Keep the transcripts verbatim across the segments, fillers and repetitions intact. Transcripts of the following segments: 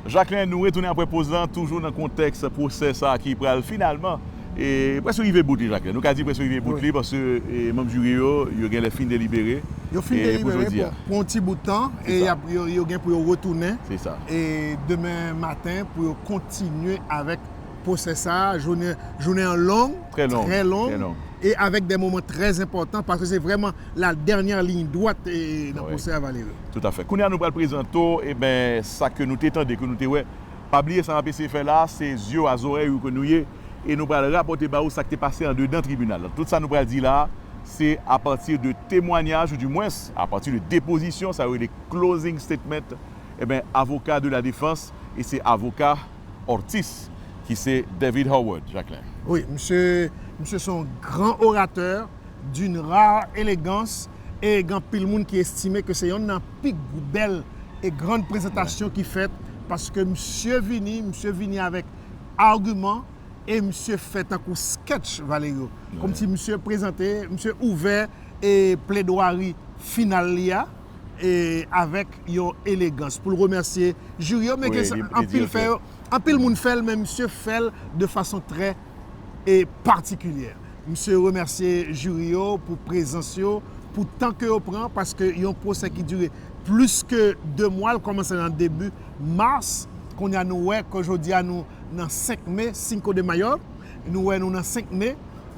Jacquelin, nou retounen apre poz lan, toujou nan kontèks pwosè sa a ki pral finalman, e, prèske rive bout li, Jacquelin. Nou ka di prèske rive bout li, paske, e, manm jiri yo, yo genlè fin delibere. Yo fin delibere pou, pou yon ti bout tan, e y ap, yo, yo gen pou yo retounen, e, demen maten pou yo kontinye avèk pwosè sa a. Jounen, jounen an long, trè long, trè long, e avèk de moman trè enpòtan, paske se vrèman la dènyè liy dwat, e, nan pwosè a, Valerio. Toutafè. Kounye a, nou pral prezante w, e ben, sa ke nou te tande, ke nou te wè. Pa bliye sa n ap eseye fè la a, se zye w a zòrèy ou ke nou ye, e nou pral rapòte ba ou sa k te pase andedan tribinal la. Tout sa nou pral di la a, se apati de temwanyaj, ou dimwens, apati de depozisyon, sa yo rele closing statement, e ben, avoka de la defans, e se avoka Ortiz, ki se David Howard, Jacquelin. Wi, misye, misye se yon gran oratè d'une rare élégance, e gen anpil moun ki estime ke se yonn nan pi bèl e grann prezantasyon ki fèt, paske misye vini, misye vini avèk agiman, e misye fè tankou sketch, Valerio. Kòmsi misye prezante, misye ouvè e pledwari final li a, e avèk yon elegans pou l remèsye jiri yo, men ke anpil fè yo, anpil moun fè l, men misye fè l de fason trè e patikilyè. Misye remèsye jiri yo pou prezans yo, pou tan ke yo pran, paske yon pwosè ki dire plis ke de mwa, l kòmanse nan debi mas, kounye a nou wè ke jodi a nou nan senk me, Cinco de Mayo, nou wè nou nan senk me,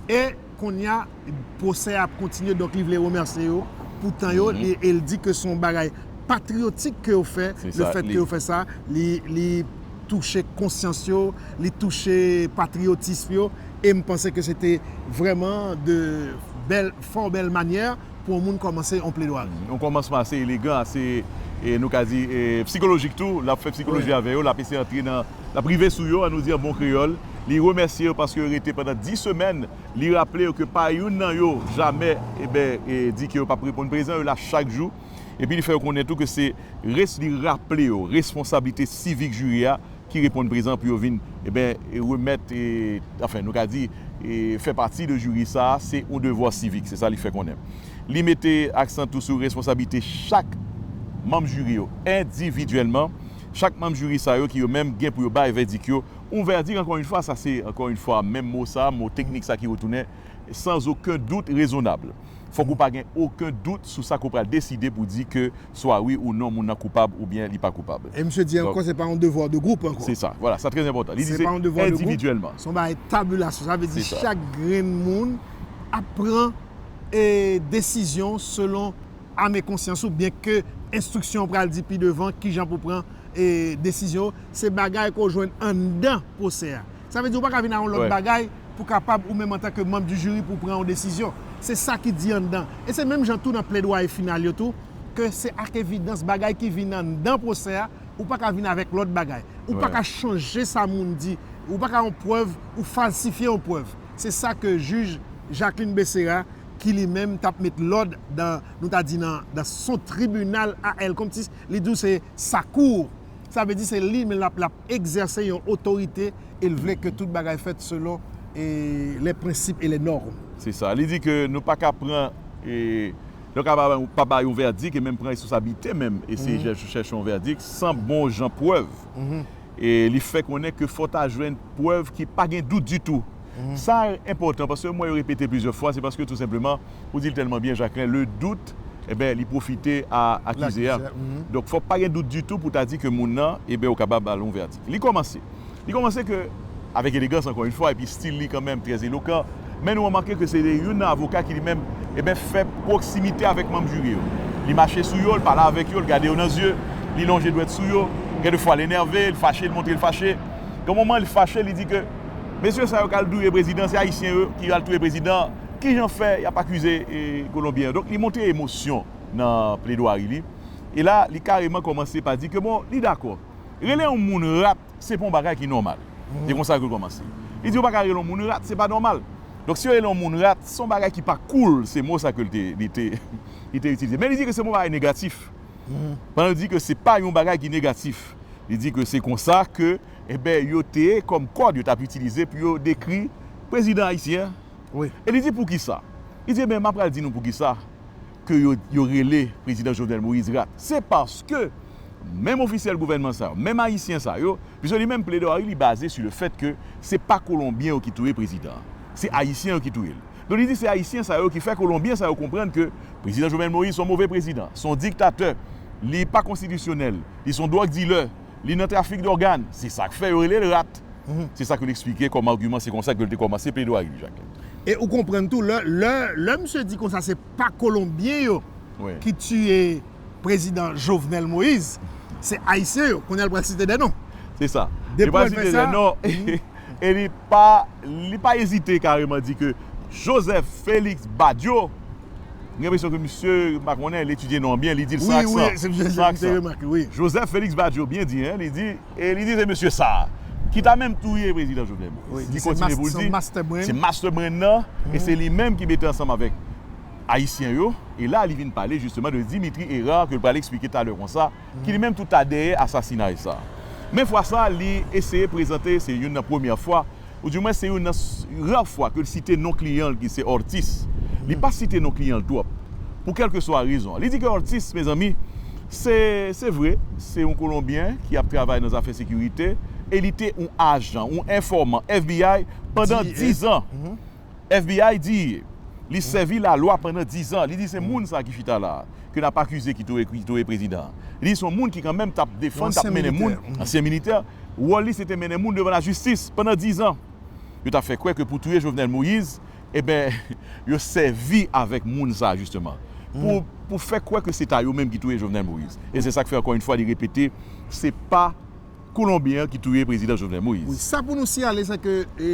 e kounye a pwosè a ap kontinye, donk li vle remèsye yo pou tan yo, e, e l di ke se yon bagay patriyotik ke yo fè, lefèt ke yo fè sa, li, li touche konsyans yo, li touche patriyotism yo, e m panse ke se te vrèman de bèl, fò bèl manyè pou yon moun kòmanse yon pledwari. Yon kòmansman ase elegan, ase, e, nou ka di, e, sikolojik tou, l ap fè sikoloji avè yo, l ap eseye antre nan, l ap rive sou yo, an nou di an bon kreyòl, li remèsye yo paske yo rete pandan dis semèn, li raple yo ke pa youn nan yo jamè, e ben, e, di ke yo p ap reponn prezan, yo la chak jou, epi li fè yo konnen tou ke se res-, li raple yo responsablite sivik jiri a, ki reponn prezan pou yo vin, e ben, e remèt, e, anfen, nou ka di, e fè pati de jiri sa a, se yon devwa sivik, se sa li fè konnen. Li mete aksan tou sou responsablite chak manm jiri yo endividyèlman. Chak manm jiri sa yo ki yo menm gen pou yo bay vèdik yo. Yon vèdik, ankò yon fwa, sa se, ankò yon fwa, menm mo sa, mo teknik sa ki retounen, sans aucun doute raisonnable. Fòk ou pa gen okenn dout sou sa ke w pral deside pou di ke swa wi ou non moun nan koupab oubyen li pa koupab. E misye di ankò, se pa yon devwa de gwoup ankò. Se sa, vwala, sa trè enpòtan. Li di se endividyèlman. Se yon bagay tabilasyon, sa vle di chak grenn moun ap pran, e, desizyon selon ame konsyans ou, byen ke enstriksyon pral di pi devan kijan pou pran, e, desizyon. Se bagay ke w jwenn anndan pwosè a. Sa vle di ou pa ka vin ak yon lòt bagay pou kapab ou menm antanke manm di jiri pou pran yon desizyon. Se sa ki di anndan. E se menm jan tou nan pledwaye final yo tou, ke se ak evidans bagay ki vin anndan pwosè a, ou pa ka vin avèk lòt bagay. Ou pa ka chanje sa moun di, ou pa ka yon prèv, ou falsifye yon prèv. Se sa ke jij Jacqueline Becerra, ki li menm t ap met lòd dan, nou ta di nan, dan son tribinal a èl, kòmsi li di w se sa kou. Sa vle di se li menm l ap, l ap egzèse yon otorite e l vle ke tout bagay fèt selon, e, les principes et les normes. Se sa. Li di ke nou pa ka pran, e, nou ka pa, pa bay yon vèdik e menm pran responsablite menm eseye chèche yon vèdik san bon jan prèv. E li fè konnen ke fò ta jwenn prèv ki pa gen dout ditou. Sa enpòtan paske m wè yo repete plizyè fwa, se paske tou senpleman, ou di l tèlman byen, Jacquelin, le doute, e ben, li pwofite a akize a. Donk, fòk pa gen dout ditou pou ta di ke moun nan, e ben, ou kapab ba l yon vèdik. Li kòmanse. Li kòmanse ke, avèk elegans, ankò yon fwa, epi stil li kanmenm trè elokan, men nou remake ke se youn nan avoka ki li menm, e ben, fè pwoksimite avèk manm jiri yo. Li mache sou yo, li pale avèk yo, li gade yo nan zye, li lonje dwèt sou yo. Gen de fwa, l enève, li fache, li montre l fache. Gen moman, li fache, li di ke, mesye sa yo k al touye prezidan, se Ayisyen yo ki al touye prezidan. Kijan fè y ap akize, e, Kolonbyen yo? Donk, li montre emosyon nan pledwari li. E la, li kareman kòmanse pa di ke, bon, li dakò. Rele yon moun rat, se pa yon bagay ki nòmal. Se konsa ke l kòmanse. Li di, ou pa ka rele yon moun rat, se pa nòmal. Donk, si yo rele yon moun rat, se yon bagay ki pa cool, se mo sa ke l te, li te, li te itilize. Men li di ke se pa yon bagay negatif. Pandan l di ke se pa yon bagay ki negatif. Li di ke se konsa ke, e ben, yo te, kòm kòd, yo t ap itilize pou yo dekri prezidan ayisyen an. Wi. E li di, poukisa? Li di, e ben, m ap pral di nou poukisa ke yo, yo rele prezidan Jovenel Moïse rat. Se paske Menm ofisyèl gouvènman sa yo, menm ayisyen sa yo, piske li menm pledwari li baze sou le fèt ke se pa Kolonbyen yo ki touye prezidan an, se ayisyen yo ki touye l. Donk li di se ayisyen sa yo ki fè Kolonbyen sa yo konprann ke prezidan Jovenel Moïse se yon move prezidan, se yon diktatè, li pa konstitisyonèl, li se yon dwòg dilè, li nan trafik dògàn. Se sa k fè yo rele l rat. Se sa ke l eksplike kòm agiman, se konsa ke l te kòmanse pledwari li, Jacquelin. E ou konprann tou, lè, lè, lè misye di konsa se pa Kolonbyen yo ki tiye prezidan Jovenel Moïse, se ayisyen yo. Kounye a l pral site de non. Se sa. Li pral site de non. E li pa, li pa ezite kareman di ke Joseph Félix Badio, m gen enpresyon ke misye, m pa konnen, l etidye non an byen, li di l san aksan. San aksan. Joseph Félix Badio byen di, en, li di, e li di se mesye sa a ki ta menm touye prezidan Jovenel Moïse. Li kontinye pou l di se mastermind nan, e se li menm ki mete ansanm avèk ayisyen yo. E la, li vin pale jisteman de Dimitri Hérard, ke l pral eksplike talè konsa, ki li menm tou ta dèyè asasinay sa. Men fwa sa, li eseye prezante, se youn nan premyè fwa, oudimwen se youn nan ra fwa ke l site non kliyan l ki se Ortiz. Li pa site non kliyan l twòp. Pou kèlkeswa rezon. Li di ke Ortiz, mezanmi, se, se vre, se yon Kolonbyen ki ap travay nan zafè sekirite, e li te yon ajan, yon enfòman F B I pandan diz an. F B I di li sèvi lalwa pandan diz an. Li di se moun sa ki chita la, ke n ap akize ki touye, ki touye prezidan an. Li di se yon moun ki kanmenm t ap defann, t ap mennen moun, ansyen militè. Wòl li se te mennen moun devan lajistis pandan diz an. Yo t ap fè kwè ke pou touye Jovenel Moïse, eben, yo sèvi avèk moun sa a, jisteman, pou, pou fè kwè ke se ta yo menm ki touye Jovenel Moïse. E se sa k fè, ankò yon fwa, li repete, se pa Kolonbyen an ki touye prezidan Jovenel Moïse. Wi, sa pou nou siyale, se ke e,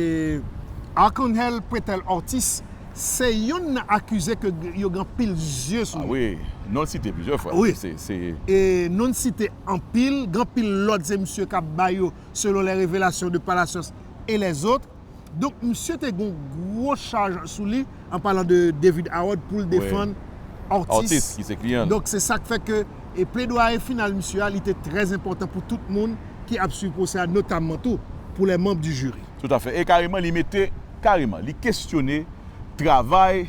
Arcangel Pretel Ortiz se youn nan akize ke yo gen anpil zye sou li. A wi, non l site plizyè fwa. Wi. Se, se... E non l site anpil, gen anpil lòd se misye k ap bay yo selon les révélations de Palacios et les autres. Donk, misye te gen yon gwo chaj sou li, an palan de David Howard, pou l defann Ortiz. Ortiz, ki se kliyan l. Donk, se sa k fè ke e pledwaye final misye a, li te trè enpòtan pou tout moun ki ap swiv pwosè a, notamman tou pou les membres du jury. Toutafè. E kareman, li mete, kareman, li kesyone travay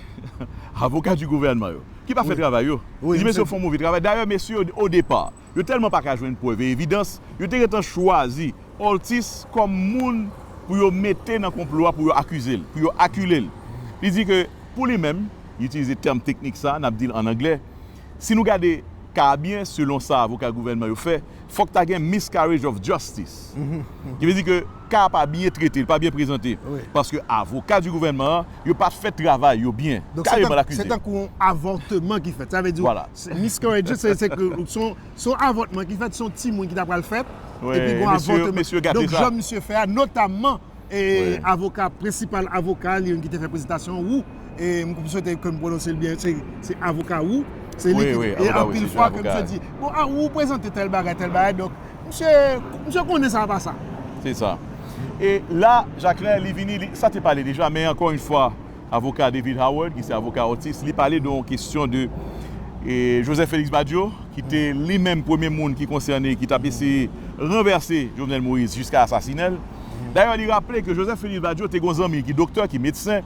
avoka di gouvènman yo, ki pa fè travay yo. Li di mesye yo fè yon move travay. Dayè, mesye yo, o depa, yo tèlman pa ka jwenn prèv e evidans, yo te gentan chwazi Ortiz kòm moun pou yo mete nan konplo a, pou yo akize l, pou yo akile l. Li di ke pou li menm, li itilize tèm teknik sa, n ap di l ann anglè, si nou gade ka a byen, selon sa avoka gouvènman yo fè, fòk ta gen miscarriage of justice. Ki vle di ke ka a pa byen trete, li pa byen prezante. Paske avoka di gouvènman an, yo pa fè travay yo byen. Kareman l akize. Se tankou yon avòtman ki fèt. Sa vle di, miscarriage, se, se ke se yon, se yon avòtman ki fèt, se yon timoun ki ta pral fèt, epi gen yon avòtman. Donk, jan misye fè a, notamman, e avoka, prensipal avoka, li menm ki te fè prezantasyon, Wu, e m swete ke m pwononse l byen, se, se avoka Wu, se li ki, e anpil fwa ke misye di, bon, a, Wu prezante tèl bagay, tèl bagay, donk, misye, misye konnen sa pa sa. Se sa. E la, Jacquelin, li vini, li, sa te pale deja, men ankò yon fwa, avoka David Howard, ki se avoka Ortiz, li pale de yon kesyon de e, Joseph Félix Badio, ki te li menm premye moun ki konsène, ki t ap eseye ranvèse Jovenel Moïse jiska asasinen l. Dayè, li raple ke Joseph Félix Badio te gen yon zanmi ki doktè, ki medsen,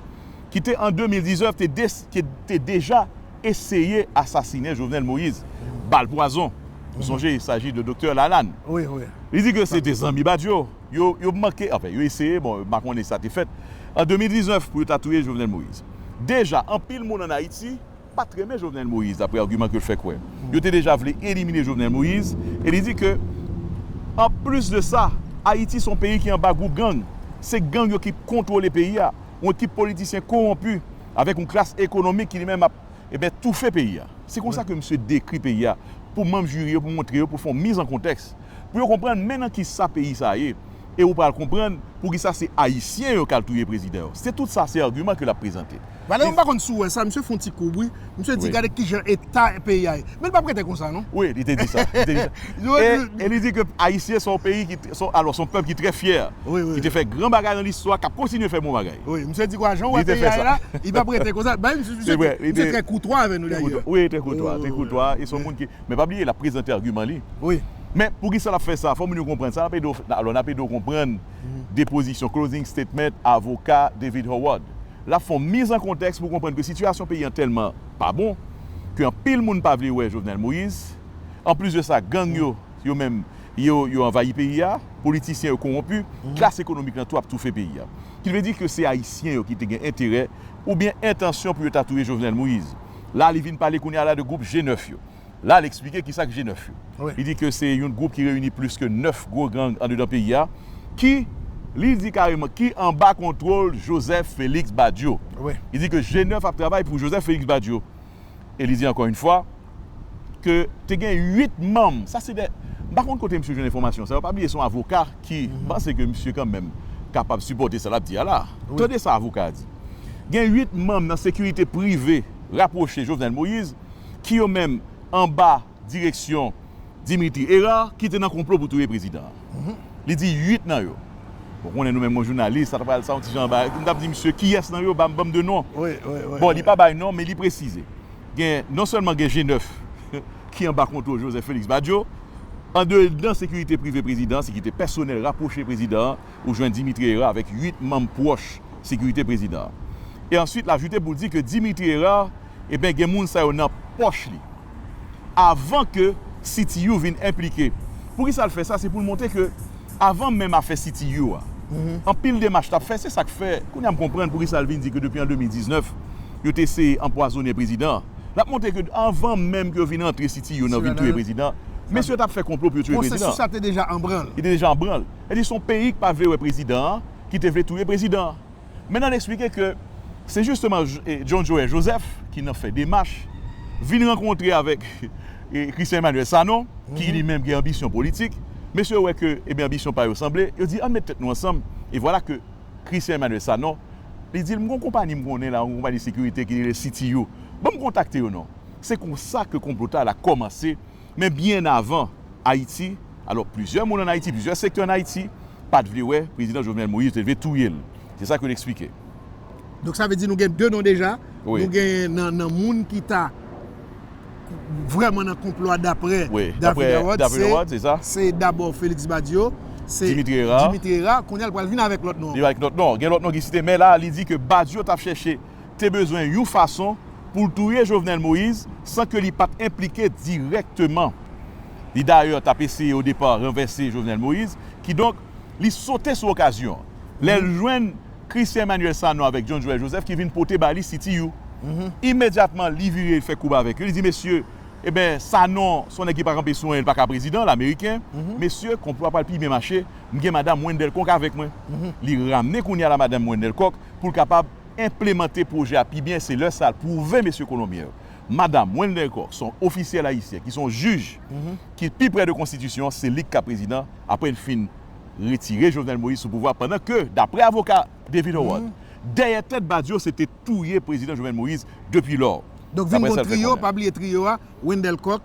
ki te an de mil diznèf te, des, ki te deja eseye asasinen Jovenel Moïse, ba l pwazon. Ou sonje, il s'agit de doktè Lalanne. Li di ke se te zanmi Badio. Yo, yo manke, anfen, yo eseye, bon, m pa konnen sa te fèt, an de mil diznèf pou yo ta touye Jovenel Moïse. Deja, anpil moun ann Ayiti pa t renmen Jovenel Moïse, daprè agiman ke l fè kwè. Yo te deja vle elimine Jovenel Moïse, e li di ke, anplis de sa, Ayiti se yon peyi ki anba gwoup gang. Se gang yo ki kontwole peyi a, yon ekip politisyen kowonpi, avèk yon klas ekonomik ki li menm ap, eben, toufe peyi a. Se konsa ke misye dekri peyi a, pou manm jiri yo, pou montre yo, pou fè yon miz an kontèks, pou yo konprann men nan kisa peyi sa a ye, e ou pral konprann poukisa se Ayisyen yo k al touye prezidan yo. Se tout sa, se agiman ke l ap prezante. Valè, m pa konn si w wè sa, misye fè yon ti koub, wi. Misye di, gade kijan eta peyi a ye. Men l p ap rete konsa, non. Wi, li te di sa. Li te di sa. E, e li di ke Ayisyen se yon peyi ki, se yon, alò, se yon pèp ki trè fyè, ki te fè gran bagay nan listwa, k ap kontinye fè bon bagay. Wi, misye di kwa, jan w wè peyi a ye la, li p ap rete konsa. Bagay, misye, misye trè koutwa avè nou, dayè. Wi, trè koutwa, trè koutwa. E se yon moun ki, men pa bliye, l ap prezante agiman li. Wi. Men poukisa l ap fè sa? Fò moun yo konprann sa. N ap ede w, alò, n ap ede w konprann depozisyon, closing statement, avoka David Howard. L ap fè yon miz an kontèks pou w konprann ke sitiyasyon peyi an tèlman pa bon, ke anpil moun pa vle wè Jovenel Moïse. Anplis de sa, gang yo yo menm, yo, yo anvayi peyi a, politisyen yo kowonpi, klas ekonomik lan tou ap toufe peyi a. Ki vle di ke se Ayisyen yo ki te gen enterè oubyen entansyon pou yo ta touye Jovenel Moïse. La, li vin pale kounye a la de gwoup G nèf yo. La, li eksplike ki sa k G nèf yo. Li di ke se yon gwoup ki reyini plis ke nèf gwo gang andedan peyi a, ki, li di kareman, ki anba kontwòl Joseph Félix Badio. Li di ke G nèf ap travay pou Joseph Félix Badio. E li di ankò yon fwa ke te gen uit manm, sa se de, m pa konn kote misye jwenn enfòmasyon sa yo, pa bliye se yon avoka ki panse ke misye kanmenm kapab sipòte sa l ap di a la. Tande sa avoka a di. Gen uit manm nan sekirite prive rapwoche Jovenel Moïse, ki yo menm anba direksyon Dimitri Hérard, ki te nan konplo pou touye prezidan an. Li di uit nan yo. Bon, konnen nou menm, yon jounalis, sa t ap pral sa yon ti jan anba. M t ap di misye, kiyès nan yo, ban m, ban m de non. Bon, li pa bay non, men li presize. Gen, non sèlman gen G nèf ki anba kontwòl Joseph Félix Badio, andedan sekirite prive prezidan an, sekirite pèsonèl rapwoche prezidan an, ou jwenn Dimitri Hérard avèk uit manm pwòch sekirite prezidan an. E answit, l ajoute pou l di ke Dimitri Hérard, eben, gen moun sa yo nan pòch li. Avan ke C T U vin enplike. Poukisa l fè sa? Se pou l montre ke avan menm afè C T U a, anpil demach t ap fè, se sa k fè, kounye a m konprann poukisa l vin di ke depi an de mil diznèf, yo te eseye anpwazonnen prezidan an. L ap montre ke avan menm ke yo vin antre C T U nan vin touye prezidan, mesye t ap fè konplo pou yo touye prezidan an. Pwosesis sa te deja an branl. Li te deja an branl. Li di se yon peyi ki pa vle wè prezidan an, ki te vle touye prezidan an. Mentnan, l eksplike ke se jisteman J-, e, John Joël Joseph ki nan fè demach, vin rankontre avèk, e, Christian Emmanuel Sanon, ki li menm gen anbisyon politik. Mesye yo wè ke, ebyen, anbisyon pa yo sanble. Yo di, ann met tèt nou ansanm. E vwala ke Christian Emmanuel Sanon, li di l, "M gon konpayi m konnen la, yon konpayi sekirite ki rele C T U. Ban m kontakte yo non." Se konsa ke konplo ta la kòmanse. Men byen avan Ayiti, alò, plizyè moun ann Ayiti, plizyè sektè ann Ayiti, pa t vle wè prezidan Jovenel Moïse, te vle touye l. Se sa ke l eksplike. Donk, sa vle di nou gen de non deja. Nou gen nan, nan moun ki ta vrèman nan konplo a, daprè David Howard, se dabò Félix Badio, se Dimitri Hérard. Kounye a, l pral vin avèk lòt non. Li avèk lòt non. Gen lòt non ki site, men la, li di ke Badio t ap chèche, te bezwen yon fason pou l touye Jovenel Moïse san ke li pa t enplike dirèkteman. Li dayè t ap eseye odepa ranvèse Jovenel Moïse, kidonk, li sote sou okazyon an. Lè l jwenn Christian Emmanuel Sanon avèk John Joël Joseph ki vin pote ba li C T U. Imedyatman, li vire, l fè koub avèk yo. Li di, "Mesye, eben, Sanon, se yon nèg ki pa kanpe sou anyen, li pa ka prezidan, l ameriken. Mesye, konplo a pral pi byen mache. M gen madanm Wendell Coq avèk mwen." Li ramne kounye a la madanm Wendell Coq pou l kapab enplemante pwojè a pi byen. Se lè sa a l pwouve mesye kolonbyen yo. Madanm Wendell Coq, se yon ofisyèl ayisyen ki se yon jij, ki pi prè de konstitisyon an, se li k ka prezidan apre l fin retire Jovenel Moïse sou pouvwa, pandan ke, daprè avoka David Howard, dèyè tèt Badio se te touye prezidan Jovenel Moïse depi lò. Donk, vin gon triyo, pa bliye triyo a, Wendell Coq,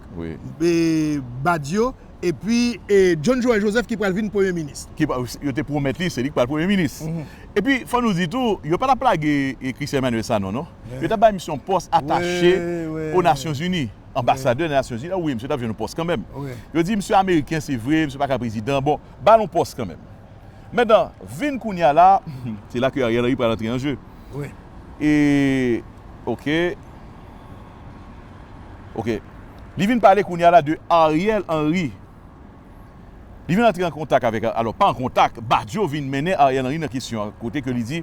e, Badio, epi, e, John Joël Joseph ki pral vin premye minis. Ki pa, yo te pwomèt li, se li ki pral premye minis. Epi, fò nou di tou, yo pa t ap lage, e, Christian Emmanuel Sanon, non. Yo t ap bay misye yon pòs atache o Nasyonzini. Anbasadè nan Nasyonzini, wi, misye t ap jwenn yon pòs kanmenm. Yo di misye ameriken, se vre, misye pa ka prezidan. Bon, ba l yon pòs kanmenm. Mentnan, vin kounye a la, se la ke Ariel Henry pral antre an je. E, oke. Oke. Li vin pale kounye a la de Ariel Henry. Li vin antre an kontak avèk, alò, pa an kontak, Badio vin mennen Ariel Henry nan kesyon an, kote ke li di,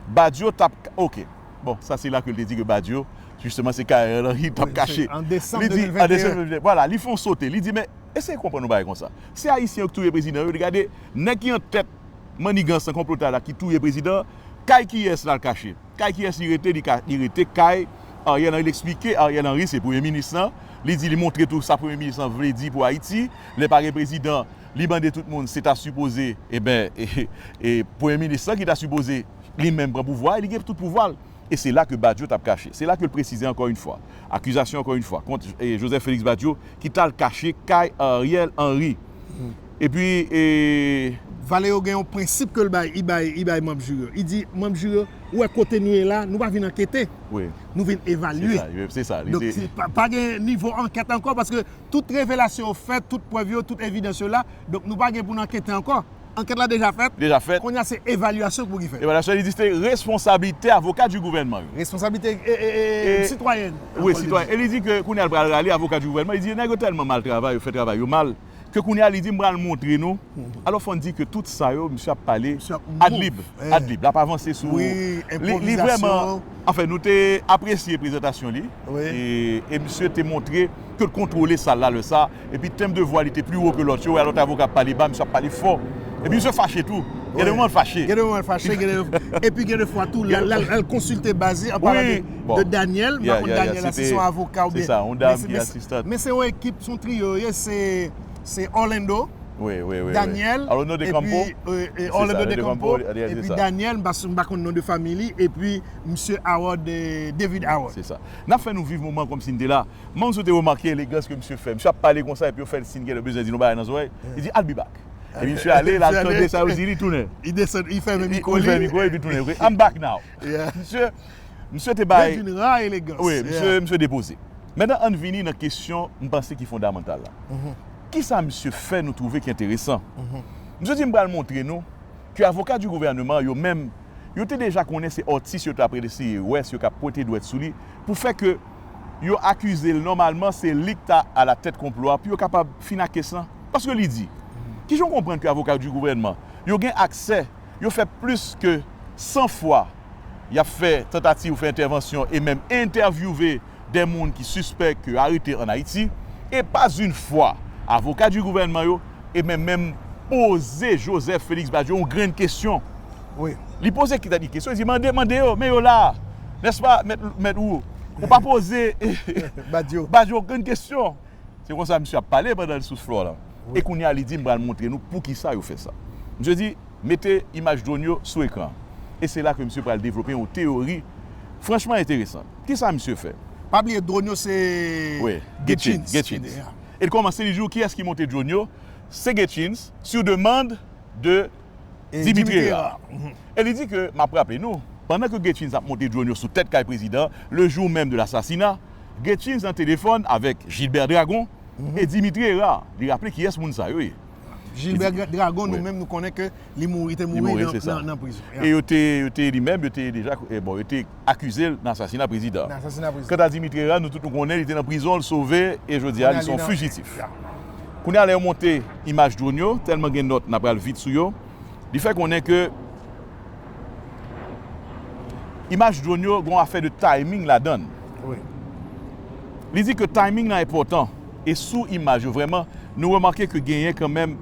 Badio t ap, oke. Bon, sa se la ke l te di ke Badio, jisteman, se kay Ariel Henry t ap kache. An desanm de mil venteyen. Vwala, li fè yon sote. Li di, men, eseye konprann yon bagay konsa. Se Ayisyen yo ki touye prezidan yo. Li gade, nèg ki an tèt mannigans nan konplo ta la ki touye prezidan, kay kiyès l al kache? Kay kiyès li rete? Li ka, li rete kay Ariel Henry. Li eksplike Ariel Henry se premye minis lan. Li di, li montre tou sa premye minis lan vle di pou Ayiti. Lè pa gen prezidan, li mande tout moun, se ta sipoze, eben, e, e, premye minis lan ki ta sipoze li menm pran pouvwa, e li gen tout pouvwa l. E se la ke Badio t ap kache. Se la ke l presize ankò yon fwa. Akizasyon ankò yon fwa kont, e, Joseph Félix Badio ki t al kache kay Ariel Henry. Epi, e, Valeo gen yon prensip ke l bay, li bay, li bay manm jiri yo. Li di, manm jiri yo, ou wè kote nou ye la, nou pa vin ankete. Nou vin evalye. Donk, pa, pa gen nivo ankèt ankò, paske tout revelasyon yo fèt, tout prèv yo, tout evidans yo la. Donk, nou pa gen pou n ankete ankò. Ankèt la deja fèt. Deja fèt. Kounye a, se evalyasyon k pou ki fèt. Evalyasyon, li di se responsablite avoka di gouvènman yo. Responsablite, e, e, e, sitwayèn. Wi, sitwayèn. E li di ke kounye a, l pral rale avoka di gouvènman. Li di nèg yo tèlman mal travay, yo fè travay yo mal, ke kounye a li di m pral montre nou. Alò fò n di ke tout sa yo, misye ap pale adlib, adlib, l ap avanse sou, li vrèman, anfen, nou te apresye prezantasyon li, e misye te montre ke l kontwole sal la lè sa, epi tenb de vwa li te pli wo ke lòt yo, wè lòt avoka ap pale ba, misye ap pale fò, epi misye fache tou, gen de moman l fache. Gen de moman l fache, gen de, epi gen de fwa tou l al konsilte baz li, an palan de Daniel, m pa konn Daniel la si se yon avoka oubyen, se sa, yon dam ki asistan. Men se yon ekip, se yon triyo, se se Orlando, Daniel, epi Orlando de Campo, epi Daniel, m pa konn non de fanmi li, epi misye Howard, David Howard. Se sa. N ap fè nou viv moman kòmsi n te la. Manzou te remake elegans ke misye fè. Misye ap pale konsa epi yo fè l siy ke l bezwen di nou bagay nan zòrèy. Li di, "I'll be back." Epi misye ale, l al tande sa yo di, li tounen. Li desann, li fèmen mikwo li. Li fèmen mikwo epi tounen. "I'm back now." Misye, misye te bay. Wi, misye, misye depoze. Mentnan, ann vini nan kesyon m panse ki fondamantal la. Kisa misye fè nou twouve ki enteresan? Misye di, "M pral montre nou ke avoka di gouvènman yo menm, yo te deja konnen se atis yo t ap eseye wè si yo ka pwente dwèt sou li pou fè ke yo akize l nòmalman, se li k ta alatèt konplo a pou yo kapab fin ak kes lan." Paske li di, kijan w konprann ke avoka di gouvènman yo gen aksè, yo fè plis ke san fwa y ap fè tantativ, fè entèvansyon e menm entèvyouve de moun ki sispèk ke arete ann Ayiti, e pas une fois avoka di gouvènman yo e menm, menm poze Joseph Félix Badio yon grenn kesyon. Li poze ki ta di kesyon, li di, "Mande, mande yo, men yo la, nèspa, mèt, mèt ou, ou pa poze Badio, Badio grenn kesyon." Se konsa misye ap pale pandan l sou flò lan. E kounye a, li di, "M pral montre nou poukisa yo fè sa." Misye di, "Mete imaj drone yo sou ekran." E se la ke misye pral devlope yon teyori franchman enteresan. Kisa misye fè? Pa bliye drone yo se Getchins. Getchins. E l kòmanse, li di w kiyès ki monte drone yo, se Getchins, sur demande de Dimitri Hérard. E li di ke, m ap raple nou, pandan ke Getchins ap monte drone yo sou tèt kay prezidan, le jour même de l'assassinat, Getchins nan telefòn avèk Gilbert Dragon e Dimitri Hérard. Li raple kiyès moun sa yo ye. Gilbert Dragon, nou menm nou konnen ke li mouri, te mouri nan prizon. E yo te, yo te li menm, yo te deja, bon, yo te akize l nan asasina prezidan. Kanta Dimitri Hérard, nou tout nou konnen, li te nan prizon, l sove, e jodi a, li se yon fijitif. Kounye a, lè yo monte imaj drone yo, tèlman gen nòt, n ap pral vit sou yo. Li fè konnen ke imaj drone yo gen yon afè de timing ladan l. Li di ke timing lan enpòtan. E sou imaj yo vrèman, nou remake ke genyen kanmenm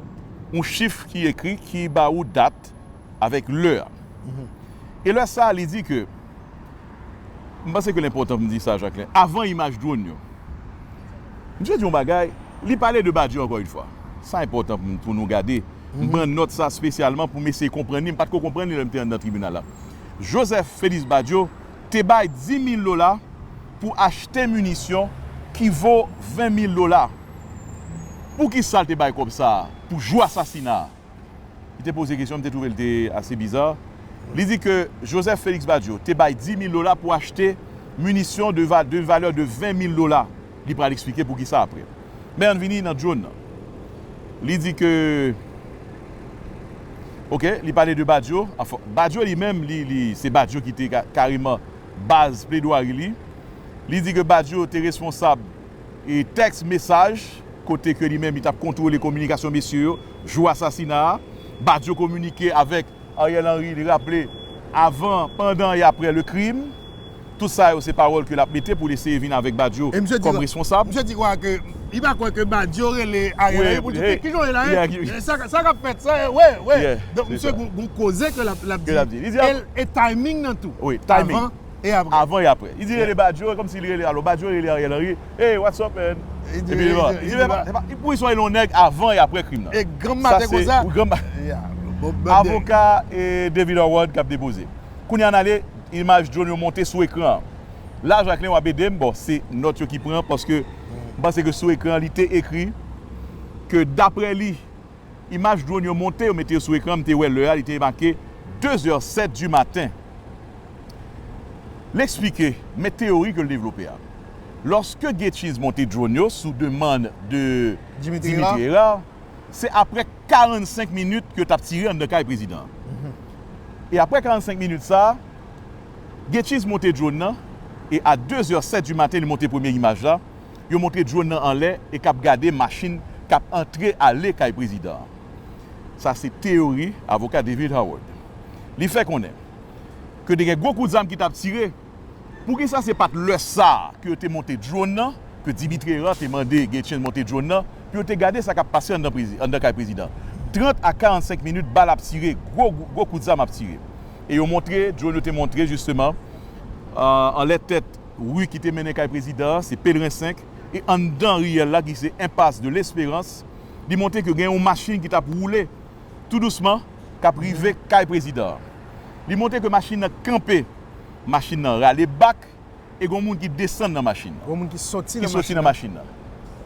yon chif ki ekri ki ba ou dat avèk lè a. E lè sa a, li di ke, m panse ke l enpòtan pou m di sa, Jacquelin, avan imaj drone yo, misye di yon bagay, li pale de Badio ankò yon fwa. Sa enpòtan pou, pou nou gade. M pran nòt sa espesyalman pou m eseye konprann li. M pa t ko konprann li lè m te anndan tribinal la. Joseph Félix Badio te bay di mil dola pou achte minisyon ki vo ven mil dola. Poukisa l te bay kòb sa a? Pou jou asasina a? Li te poze kesyon, m te twouve l te ase biza. Li di ke Joseph Félix Badio te bay di mil dola pou achte minisyon de va-, de valè de ven mil dola. Li pral eksplike poukisa apre. Men ann vini nan drone nan. Li di ke, oke, li pale de Badio. Anfen, Badio li menm, li, li, se Badio ki te ka-, kareman baz pledwari li. Li di ke Badio te responsab e tèks mesaj, kote ke li menm li t ap kontwole kominikasyon mesye yo, jou asasina a. Badio kominike avèk Ariel Henry, li raple, avan, pandan e aprè le crime. Tout sa yo se pawòl ke l ap mete pou l eseye vin avèk Badio kòm responsab. Misye di kwa ke li pa kwè ke Badio rele Ariel Henry pou di, "Kijan w ye la, en? Sa, sa k ap fèt, sa, wi, wi." Donk, misye gon, gon koze ke l ap, l ap di. E, e timing nan tou. Wi, timing. Avan e aprè. Avan e aprè. Li di rele Badio, e kòmsi li rele, alò Badio rele Ariel Henry, "Hey, what's up, man?" Epi li di, li di, li di, "Poukisa w rele yon nèg avan e aprè krim nan?" E granm maten konsa. Avoka e David Howard k ap depoze. Kounye a n ale, imaj drone yo monte sou ekran an. La, Jacquelin, w ap ede m, bon, se nòt yo ki pran, paske m panse ke sou ekran an, li te ekri ke daprè li, imaj drone yo monte, yo mete yo sou ekran, m te wè lè a, li te make de zè sèt di maten. L eksplike, men teyori ke l devlope a. Lòske Getchins monte drone yo sou demann de Dimitri Hérard, se aprè karannsenk minit ke yo t ap tire anndan kay prezidan an. E aprè karannsenk minit sa a, Getchins monte drone nan, e a de zè sèt di maten, li monte premye imaj la. Yo montre drone nan anlè e k ap gade machin k ap antre ale kay prezidan an. Sa se teyori avoka David Howard. Li fè konnen ke te gen gwo kout zam ki t ap tire. Poukisa se pa t lè sa a ke yo te monte drone nan, ke Dimitri Hérard te mande Getjen monte drone nan, pou yo te gade sa k ap pase anndan prezi-, anndan kay prezidan? Trant a karannsenk minit, bal ap tire, gwo, gwo kout zam ap tire. E yo montre, drone yo te montre, jisteman, euh, anlè tèt ri ki te mennen kay prezidan an, se Pelren senk, e anndan riyèl la ki se Enpas de Lesperans, li montre ke gen yon machin ki t ap woule tou dousman, k ap rive kay prezidan an. Li montre ke machin nan kanpe, machin nan rale bak, e gen yon moun ki desann nan machin nan. Gen yon moun ki soti nan machin nan. Ki soti nan machin nan.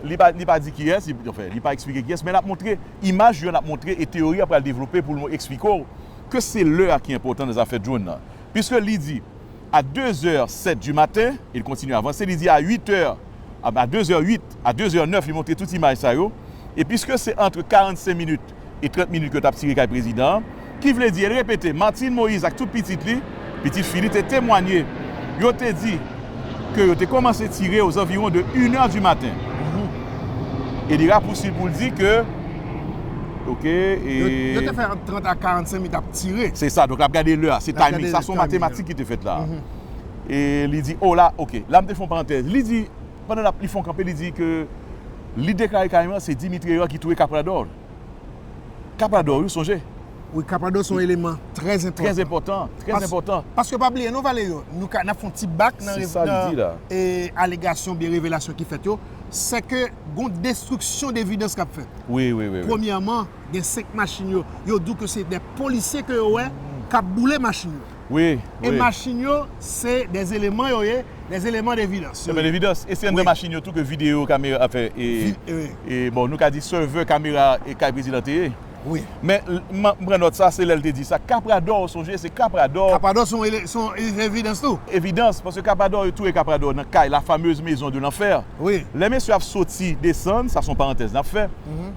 Li pa, li pa di kiyès, li, anfen, li pa eksplike kiyès, men l ap montre, imaj yo l ap montre, e teyori a pral devlope pou l eksplike w ke se lè a ki enpòtan nan zafè drone nan. Piske li di, a de zè sèt di maten, e l kontinye avanse, li di a uit è, a, a de zè uit, a de zè nèf, li montre tout imaj sa yo. E piske se antre karannsenk minit e trant minit ke yo t ap tire kay prezidan an, ki vle di, e l repete, Martine Moïse ak tout pitit li, pitit fi li te temwanye, yo te di ke yo te kòmanse tire aux environs de une heure du matin. E li rapousiv pou l di ke, oke, e Yo, yo te fè ant trant a karannsenk minit ap tire. Se sa, donk l ap gade lè a, se timing. L ap gade timing. Sa se yon matematik ki te fèt la. E li di, o la, oke, la m te fè yon parantèz. Li di, pandan l ap, li fè yon kanpe, li di ke li deklare kareman se Dimitri Hérard ki touye Caprador. Caprador, wi, sonje. Wi, Caprador se yon eleman trè enpòtan. Trè enpòtan, trè enpòtan. Paske pa bliye non, Valerio, nou ka, n ap fè yon ti bak nan, nan, e, alegasyon oubyen revelasyon ki fèt yo, se ke gon destriksyon devidans k ap fèt. Wi, wi, wi, wi. Premyèman, gen senk machin yo, yo di w ke se de polisye ke yo wè k ap boule machin yo. Wi, wi. E machin yo, se de eleman yo ye, de eleman devidans. Eleman devidans. E se anndan machin yo tou ke videyo kamera, anfen, e, e, bon, nou ka di sèvè kamera e kay prezidan te ye. Wi. Men, l-, m, m pran nòt sa, se lè l te di sa. Caprador, sonje, se Caprador. Caprador se yon ele-, se yon evidans tou. Evidans, paske Caprador, yo touye Caprador nan kay, la fameuse maison de l'enfer. Wi. Lè mesye ap soti, desann, sa se yon parantèz n ap fè.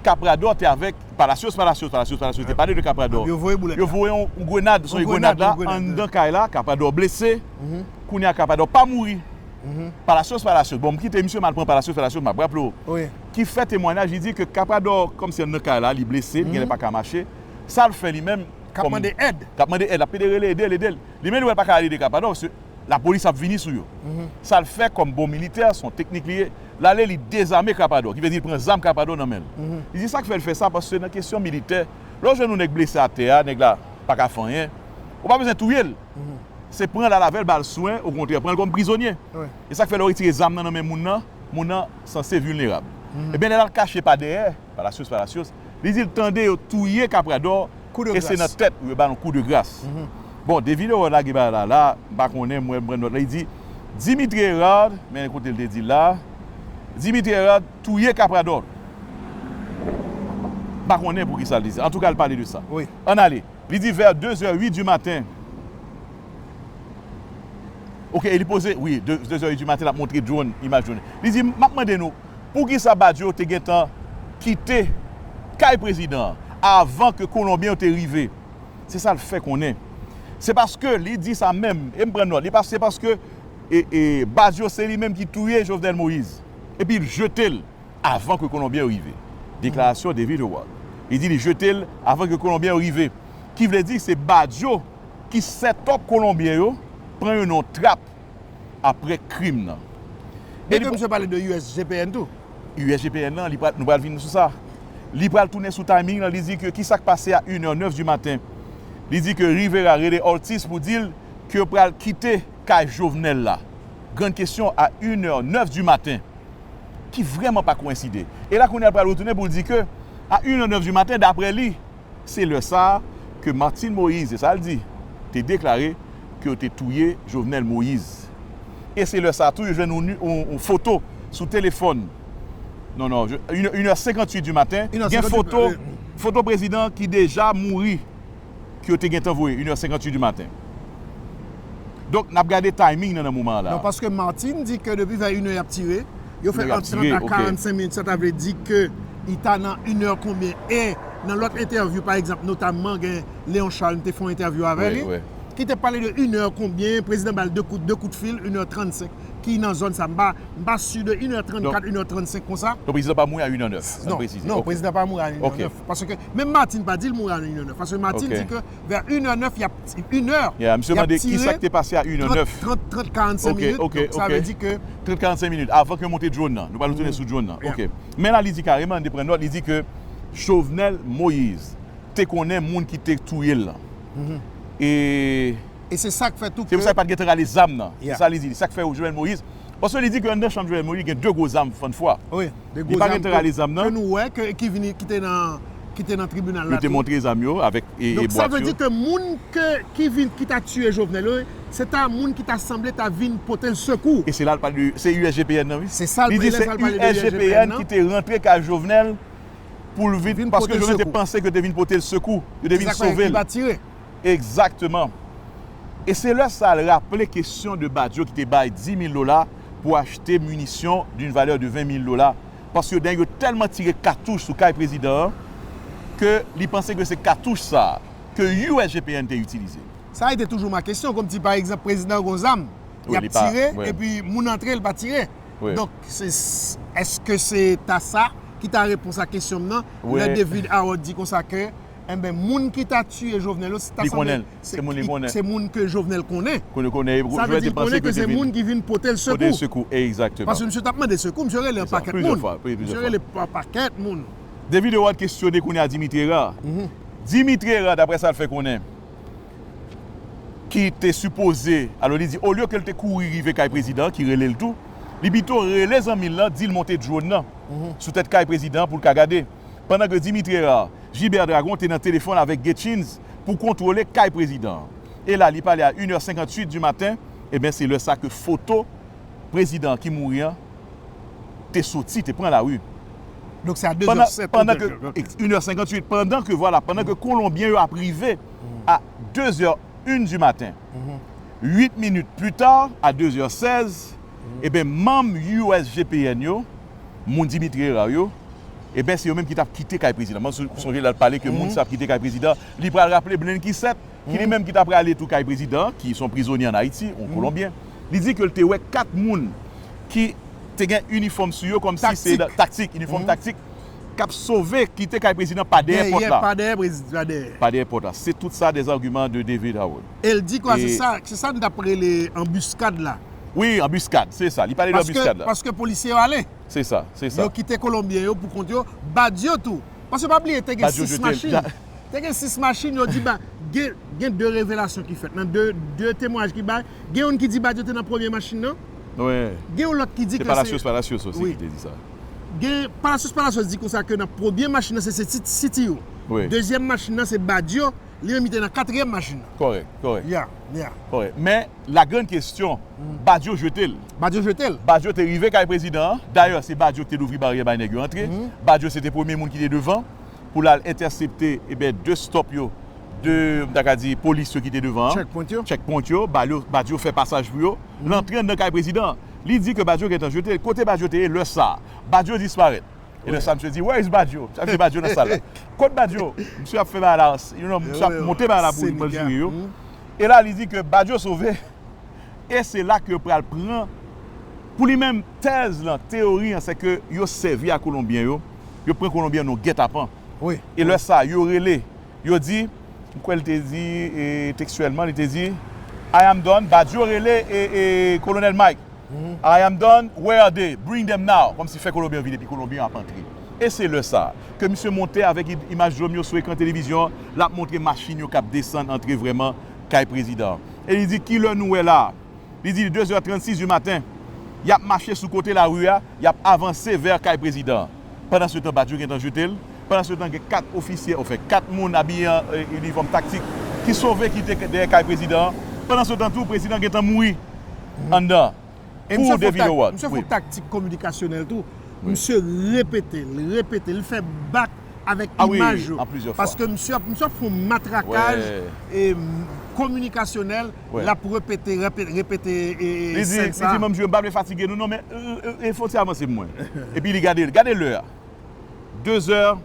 Caprador te avèk Palacios, Palacios, Palacios, Palacios, te pale de Caprador. Yo voye boulèt la. Yo voye yon, yon grenad, se yon grenad la, anndan kay la, Caprador blese. Kounye a Caprador pa mouri. Palacios, Palacios. Bon, m kite misye, m al pran Palacios, Palacios, m ap raple w. Wi. Ki fè temwayaj, li di ke Caprador, kòmsi anndan kay la, li blese, li genlè pa ka mache. Sa l fè li menm, k ap mande èd. K ap mande èd, l ap pede rele, ede l, ede l. Li menm li wè l pa ka al ede Caprador, paske lapolis ap vini sou yo. Sa l fè kòm bon militè, se yon teknik li ye, l ale li dezame Caprador, ki vle di l pran zam Caprador nan men l. Li di sa k fè l fè sa, paske nan kesyon militè, lè w jwenn yon nèg blese atè a, nèg la pa ka fè anyen, ou pa bezwen touye l. Se pran l al avè l, ba l swen, okontrè, pran l kòm prizonye. Wi. E sa k fè lè w retire zam nan nan men moun nan, moun nan sanse vilnerab. Ebyen, lè l al kache pa dèyè, Palacios, Palacios, li di l tande yo touye Caprador, e se nan tèt yo ba l yon kou de gras. Bon, David Howard lage bagay la, la, m pa konnen, mwen, m pran nòt la, li di, Dimitri Hérard, men kote l te di la, Dimitri Hérard touye Caprador. M pa konnen poukisa l di sa. Antouka, l pale de sa. Wi. Ann ale. Li di vers deux heures huit du matin. Ok, e li poze, wi, de, deux heures huit du matin, l ap montre drone, imaj drone. Li di, m ap mande nou, poukisa Badio te gentan kite kay prezidan an avan ke Kolonbyen yo te rive? Se sa l fè konnen. Se paske, li di sa menm, e m pran nòt, li pa, se paske, e, e, Badio se li menm ki touye Jovenel Moïse. Epi l jete l avan ke Kolonbyen yo rive. Deklarasyon David Howard. Li di li jete l avan ke Kolonbyen yo rive. Ki vle di se Badio ki set up Kolonbyen yo pran yo nan yon trap apre krim nan. E li ke misye pale de U S G P N tou. U S G P N nan, li pral, nou pral vin sou sa. Li pral tounen sou timing nan, li di ke kisa k pase a une heure neuf du matin. Li di ke Rivera rele Ortiz pou di l ke yo pral kite kay Jovenel la. Grann kesyon, a une heure neuf du matin, ki vrèman pa koyenside. E la kounye a l pral retounen pou l di ke a une heure neuf du matin, daprè li, se lè sa a ke Martine Moïse, se sa l di, te deklare ke yo te touye Jovenel Moïse. E se lè sa a tou yo jwenn yon, yon, yon foto sou telefòn. Non, non, je, une, une heure cinquante-huit du matin, gen foto, foto prezidan ki deja mouri, ke yo te gentan voye, une heure cinquante-huit du matin. Donk, n ap gade timing nan, nan moman an la. Non, paske Martine di ke depi vè inè y ap tire, yo fè ant trant a karannsenk minit, sa ta vle di ke li ta nan inè konbyen. E nan lòt entèvyou, pa egzanp, notamman gen Léon Charles, m te fè yon entèvyou avè li, ki te pale de inè konbyen, prezidan ba l de kout, de kout fil, inè trannsenk. ki nan zòn sa, m pa, m pa si de inè trannkat, inè trannsenk konsa. Donk, prezidan pa mouri a inè nèf, ann presize. Non, prezidan pa mouri a inè nèf. Paske menm Martine pa di l mouri a inè nèf. Paske Martine di ke vè inè nèf, y ap, inè, y ap tire trant, trant, karannsenk minit. Donk, sa vle di ke trant, karannsenk minit, avan ke yo monte drone nan. Nou pral retounen sou drone nan. Ok. Men la, li di kareman, ann pran nòt, li di ke Jovenel Moïse te konnen moun ki te touye l lan. E E se sa k fè tou ke. Se pou sa li pa t gentan rale zam nan. Se sa li di. Sa k fè Jovenel Moïse. Paske li di ke anndan chanm Jovenel Moïse, gen de gwo zam fann fwa. Wi, de gwo zam ke nou wè ke, ki vini, ki te nan, ki te nan tribinal la tou. Yo te montre zam yo avèk e, e bwat yo. Donk, sa vle di ke moun ke, ki vin, ki ta tiye Jovenel yo, se ta moun ki ta sanble ta vin pote l sekou. E se la l pale de, se U S G P N nan, wi. Se sa l pale, lè sa l pale de U S G P N nan. Li di se U S G P N ki te rantre kay Jovenel pou l vin, paske Jovenel te panse ke yo te vin pote l sekou, yo te vin sove l. Egzakteman. E se lè sa l raple kesyon de Badio ki te bay di mil dola pou achte minisyon d'une valeur de vingt mille dollars. Paske yo, yo tèlman tire katouch sou kay prezidan an ke li panse ke se katouch sa a ke U S G P N te itilize. Sa a te toujou ma kesyon, kòmsi pa egzanp prezidan gon zam, y ap tire, epi moun antre, l pa tire. Donk, se, èske se ta sa ki ta repons a kesyon m nan, lè David Howard di konsa ke, enben, moun ki ta tiye Jovenel yo, se ta sanble, se moun ke Jovenel konnen. Sa vle di l konnen ke se moun ki vin pote l sekou. Paske misye t ap mande sekou, misye rele yon pakèt moun. Misye rele pa-, pakèt moun. David Howard kesyone kounye a Dimitri Herard. Dimitri Herard, daprè sa l fè konnen, ki te sipoze, alò li di, olye ke l te kouri rive kay prezidan, ki rele l tou, li pito rele zanmi l lan, di l monte drone nan sou tèt kay prezidan pou l ka gade. Pandan ke Dimitri Herard, Gilbert Dragon te nan telefòn avèk Getchins pou kontwole kay prezidan an. E la, li pale a inè senkantuit di maten, ebyen, se lè sa ke foto prezidan ki mouri an te soti, te pran lari. Donk, se a dezè sèt, pandan ke, inè senkantuit, pandan ke, vwala, pandan ke Kolonbyen yo ap rive a dezè en di maten. Uit minit pli ta, a dezè sèz, ebyen, manm U S G P N yo, moun Dimitri Herard yo, ebyen, se yo menm ki t ap kite kay prezidan. Mwen sou-, sonje lè l pale ke moun sa ap kite kay prezidan, li pral raple Blankisèt, ki li menm ki ta prale tou kay prezidan, ki se yon prizonye ann Ayiti, yon Kolonbyen. Li di ke l te wè kat moun ki te gen inifòm sou yo, kòmsi se taktik, inifòm taktik, k ap sove, kite kay prezidan pa dèyè pòt la. Pa dèyè prezi-, pa dèyè. Pa dèyè pòt la. Se tout sa dè agiman de David Howard. E l di kwa, se sa, se sa n t ap rele anbiskad la. Wi, anbiskad, se sa. Li pale de anbiskad la. Paske polisye yo ale. Se sa, se sa. Yo kite Kolonbyen yo pou kont yo. Badio tou. Paske pa bliye, te gen sis machin. Te gen sis machin, yo di ba, gen, gen de revelasyon ki fèt. Nan de, de temwayaj ki bay, gen youn ki di Badio te nan premye machin nan. Gen yon lòt ki di ke se Palacios, Palacios osi ki te di sa. Gen Palacios, Palacios di konsa ke nan premye machin nan, se, se City yo. Dezyèm machin nan, se Badio. Li menm, li te nan katriyèm machin nan. Kòrèk, kòrèk. Ya, ya. Kòrèk. Men, la grande question, Badio jete l. Badio jete l. Badio te rive kay prezidan an. Dayè, se Badio ki te louvri baryè bay nèg yo antre. Badio se te premye moun ki te devan pou l al entèsepte, ebyen, de stop yo, de, m ta ka di, polis yo ki te devan an. Checkpoint yo. Checkpoint yo, Badio, Badio fè pasaj pou yo. L antre anndan kay prezidan an. Li di ke Badio gentan jete l. Kote Badio te ye lè sa a? Badio disparèt. E lè sa, misye di, "Where is Badio?" Sa vle di Badio nan sal la. "Kot Badio?" Misye ap fè bagay la, you know, misye ap monte bagay la pou li pran jiri yo. E la, li di ke Badio sove. E se la ke yo pral pran, pou li menm, tèz lan, teyori an, se ke yo sèvi a Kolonbyen yo, yo pran Kolonbyen yo nan yon gètapan. E lè sa, yo rele, yo di, m kwè l te di, e, tekstyèlman, li te di, "I am done." Badio rele, e, e, Kolonèl Mike. "I am done. Where are they? Bring them now." Kòmsi fè Kolonbyen yo vin epi Kolonbyen yo ap antre. E se lè sa a ke misye monte avèk i-, imaj dwòm yo sou ekran televizyon, l ap montre machin yo k ap desann antre vrèman kay prezidan an. E li di, "Ki lè nou wè la a?" Li di, "Dezè trannsis di maten." Y ap mache sou kote lari a, y ap avanse vè kay prezidan an. Pandansetan, Badio gentan jete l. Pandansetan, gen kat ofisye, anfen, kat moun abiye an, e, inifòm taktik ki sove kite dèyè kay prezidan an. Pandansetan tou, prezidan gentan mouri anndan. E misye fè yon taktik kominikasyonèl tou. Misye repete l, repete l, fè bak avèk imaj yo. Paske misye ap, misye ap fè yon matrakaj, e, kominikasyonèl, l ap repete, repete, repete, e, sèn sa a. Li di, "Manm jwe, m pa vle fatige nou non, men, e, e, e, fò ti avanse pou mwen." Epi li gade, gade lè a. Dezè,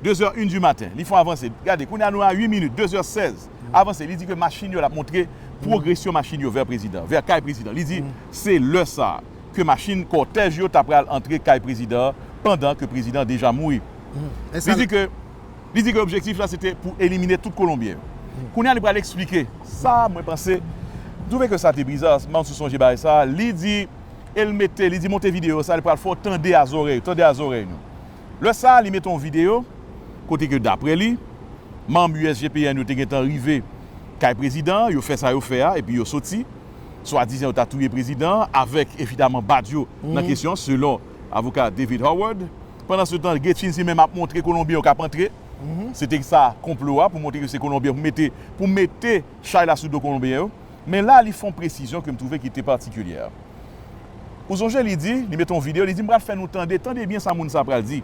dezè en di maten. Li fè yon avanse. Gade, kounye a nou a uit minit, dezè sèz. Avanse, li di ke machin yo l ap montre pwogresyon machin yo vè prezidan, vè kay prezidan. Li di, se lè sa a ke machin kòtèj yo ta pral antre kay prezidan an pandan ke prezidan an deja mouri. Li di ke, li di ke objektif la se te pou elimine tout Kolonbyen yo. Kounye a li pral eksplike sa, mwen panse, m twouve ke sa te biza, m pa konn si w sonje bagay sa, li di, e l mete, li di monte videyo sa, li pral fè w tande a zòrèy, tande a zòrèy nou. Lè sa a, li mete yon videyo kote ke, daprè li, manm U S G P N yo te gentan rive kay prezidan an, yo fè sa yo fè a, epi yo soti. Swadizan yo ta touye prezidan an, avèk evidaman Badio nan kesyon an, selon avoka David Howard. Pandansetan, Getchins li menm ap montre Kolonbyen yo k ap antre. Se te sa konplo a, pou montre ke se Kolonbyen, pou mete, pou mete chay la sou do Kolonbyen yo. Men la, li fè yon presizyon ke m twouve ki te patikilyè. Ou sonje li di, li mete yon videyo, li di, "M pral fè nou tande, tande byen sa moun sa pral di."